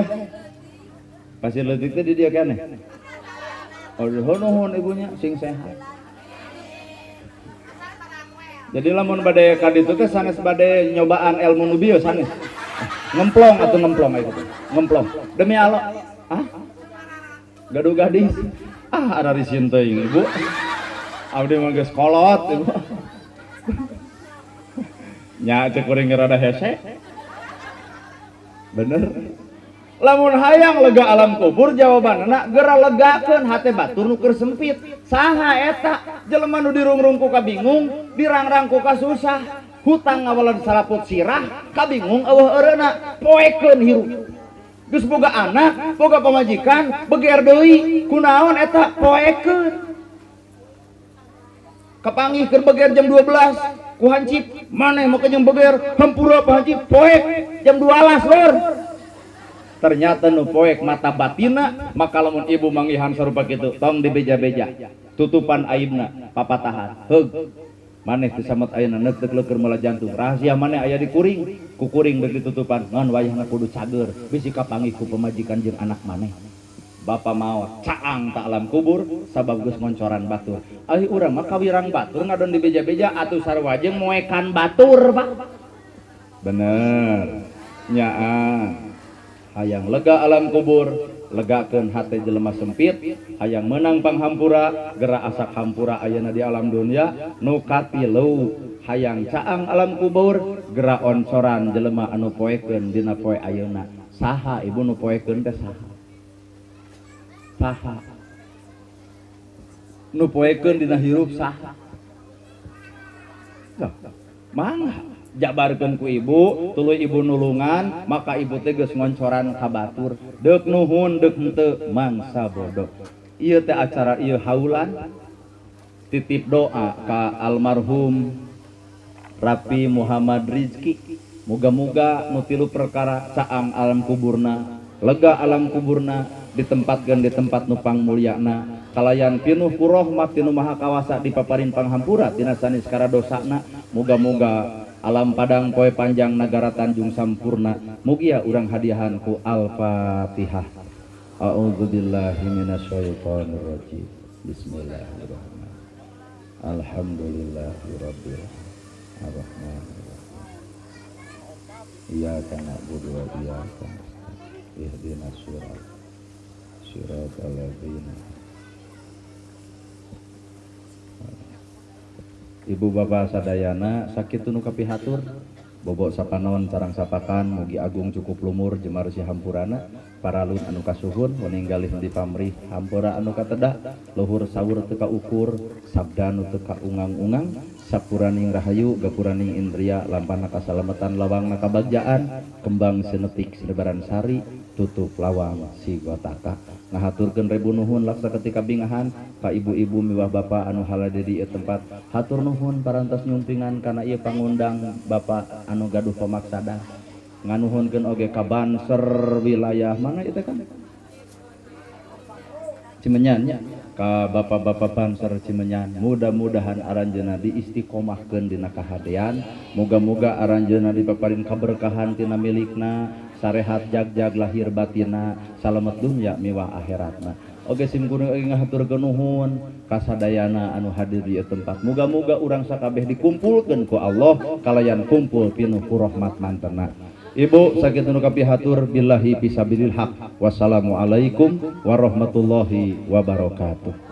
Pasir leutik teh di dieu keneh. Oh, nuhun ibunya sing sehat. Jadi lamun bade ka ditu teh sanes bade nyobaan ilmu nu bieu sanes. Ngemplong atuh ngemplong aya kitu. Ngemplong. Demi Allah. Ah? Gaduh gadis. Ah, ada risin teuing ibu. Abdi mah geus kolot ibu. Nya cek kuring rada hese. Bener. Lamun hayang lega alam kubur jawabanna geura legakeun hate batur nu keur sempit. Saha eta jelema nu dirungrung ku kabingung, dirangrang ku kasusah, hutang ngawalan salaput sirah, kabingung eueuh eureuna, poekeun hirup. Geus boga anak, boga pamajikan, beger deui, kunaon eta poekeun. Kapanggih keur beger jam 12, ku hancip, maneh make jeung beger, hampura pa hancip, poek jam 12 lur. Ternyata nu poek mata batina, maka lamun ibu manggihan sarupa kitu, tong dibeja-beja. Tutupan aibna papatahan. Heug. Maneh teu samet ayeuna neuk deuk leukeun mola jantung. Rahasia maneh aya di kuring, ku kuring deuk ditutupan. Ngan wayahna kudu cager, bisi kapanggih ku pamajikan jeung anak maneh. Bapa maot caang tak alam kubur sabab geus ngoncoran batur. Ai urang mah kawirang batur ngadon dibeja-beja atuh sarua jeung moekan batur, Pak. Bener. Nyaah. Hayang lega alam kubur, legakeun hate jelema sempit, hayang meunang panghampura, geura asak hampura ayeuna di alam dunya, nu katilu hayang caang alam kubur, geura oncoran jelema anu poekeun dina poe ayeuna. Saha ibu nu poekeun teh saha? Saha? Nu poekeun dina hirup saha? Loh, mangga jabarkeun ku ibu, tuluy ibu nulungan, maka ibu teh geus ngoncoran ka batur. Deuk nuhun deuk henteu mangsa bodoh. Ieu teh acara ieu haulan titip doa ka almarhum Rapi Muhammad Rizki. Muga-muga nu tilu perkara caang alam kuburna, lega alam kuburna, ditempatkeun di tempat nu pangmulyana, Kalayan pinuh ku rahmat ti Nu Maha Kawasa dipaparin panghampura tina sanes karadosana. Muga-muga alam Padang poe panjang, nagara Tanjung sampurna. Mugia urang hadiahan ku Al-Fatihah. A'udzubillahi minasyaitonirrajim. Bismillahirrahmanirrahim. Alhamdulillahirabbil arrahmanirrahim. Iyyaka na'budu wa iyyaka nasta'in. Ihdinas sirat siratal ladzina. Ibu bapak sadayana, sakitu nu kapihatur. Bobok sapanon sareng sapakan, mugi agung cukup lumur, jemar si hampurana. Paralun anu kasuhun, weninggalih di pamrih, hampura anu katedah, luhur sawur teu kaukur, sabda nu teu kaungang-ungang, sapuraning rahayu, gapuraning indria, lampana kasalamatan, lawangna kabagjaan, kembang sinetik sinebaran sari, tutup lawang sigotaka. Ngahaturkeun ribu nuhun laksa ketika bingahan ka ibu-ibu miwah bapak anu halade di ieu tempat. Hatur nuhun parantos nyumpingan kana ieu pangundang bapak anu gaduh pamaksada. Nganuhunkeun oge ka Banser wilayah mana itu kan? Cimenyan nya, ka bapak-bapak Banser Cimenyan, mudah-mudahan aranjeunna diistiqomahkeun dina kahadean, muga-muga aranjeunna dipaparin kaberkahan tina milikna, sarehat jagjag lahir batina, salamet dunya miwah akhiratna. Oge sim kuring oge ngahaturkeun nuhun kasadayana anu hadir di ieu tempat. Muga-muga urang sakabeh dikumpulkeun ku Allah kalayan kumpul pinuh ku rahmat mantena. Ibu, sakitu nu kapihatur, billahi fisabilil haq. Wassalamualaikum warahmatullahi wabarakatuh.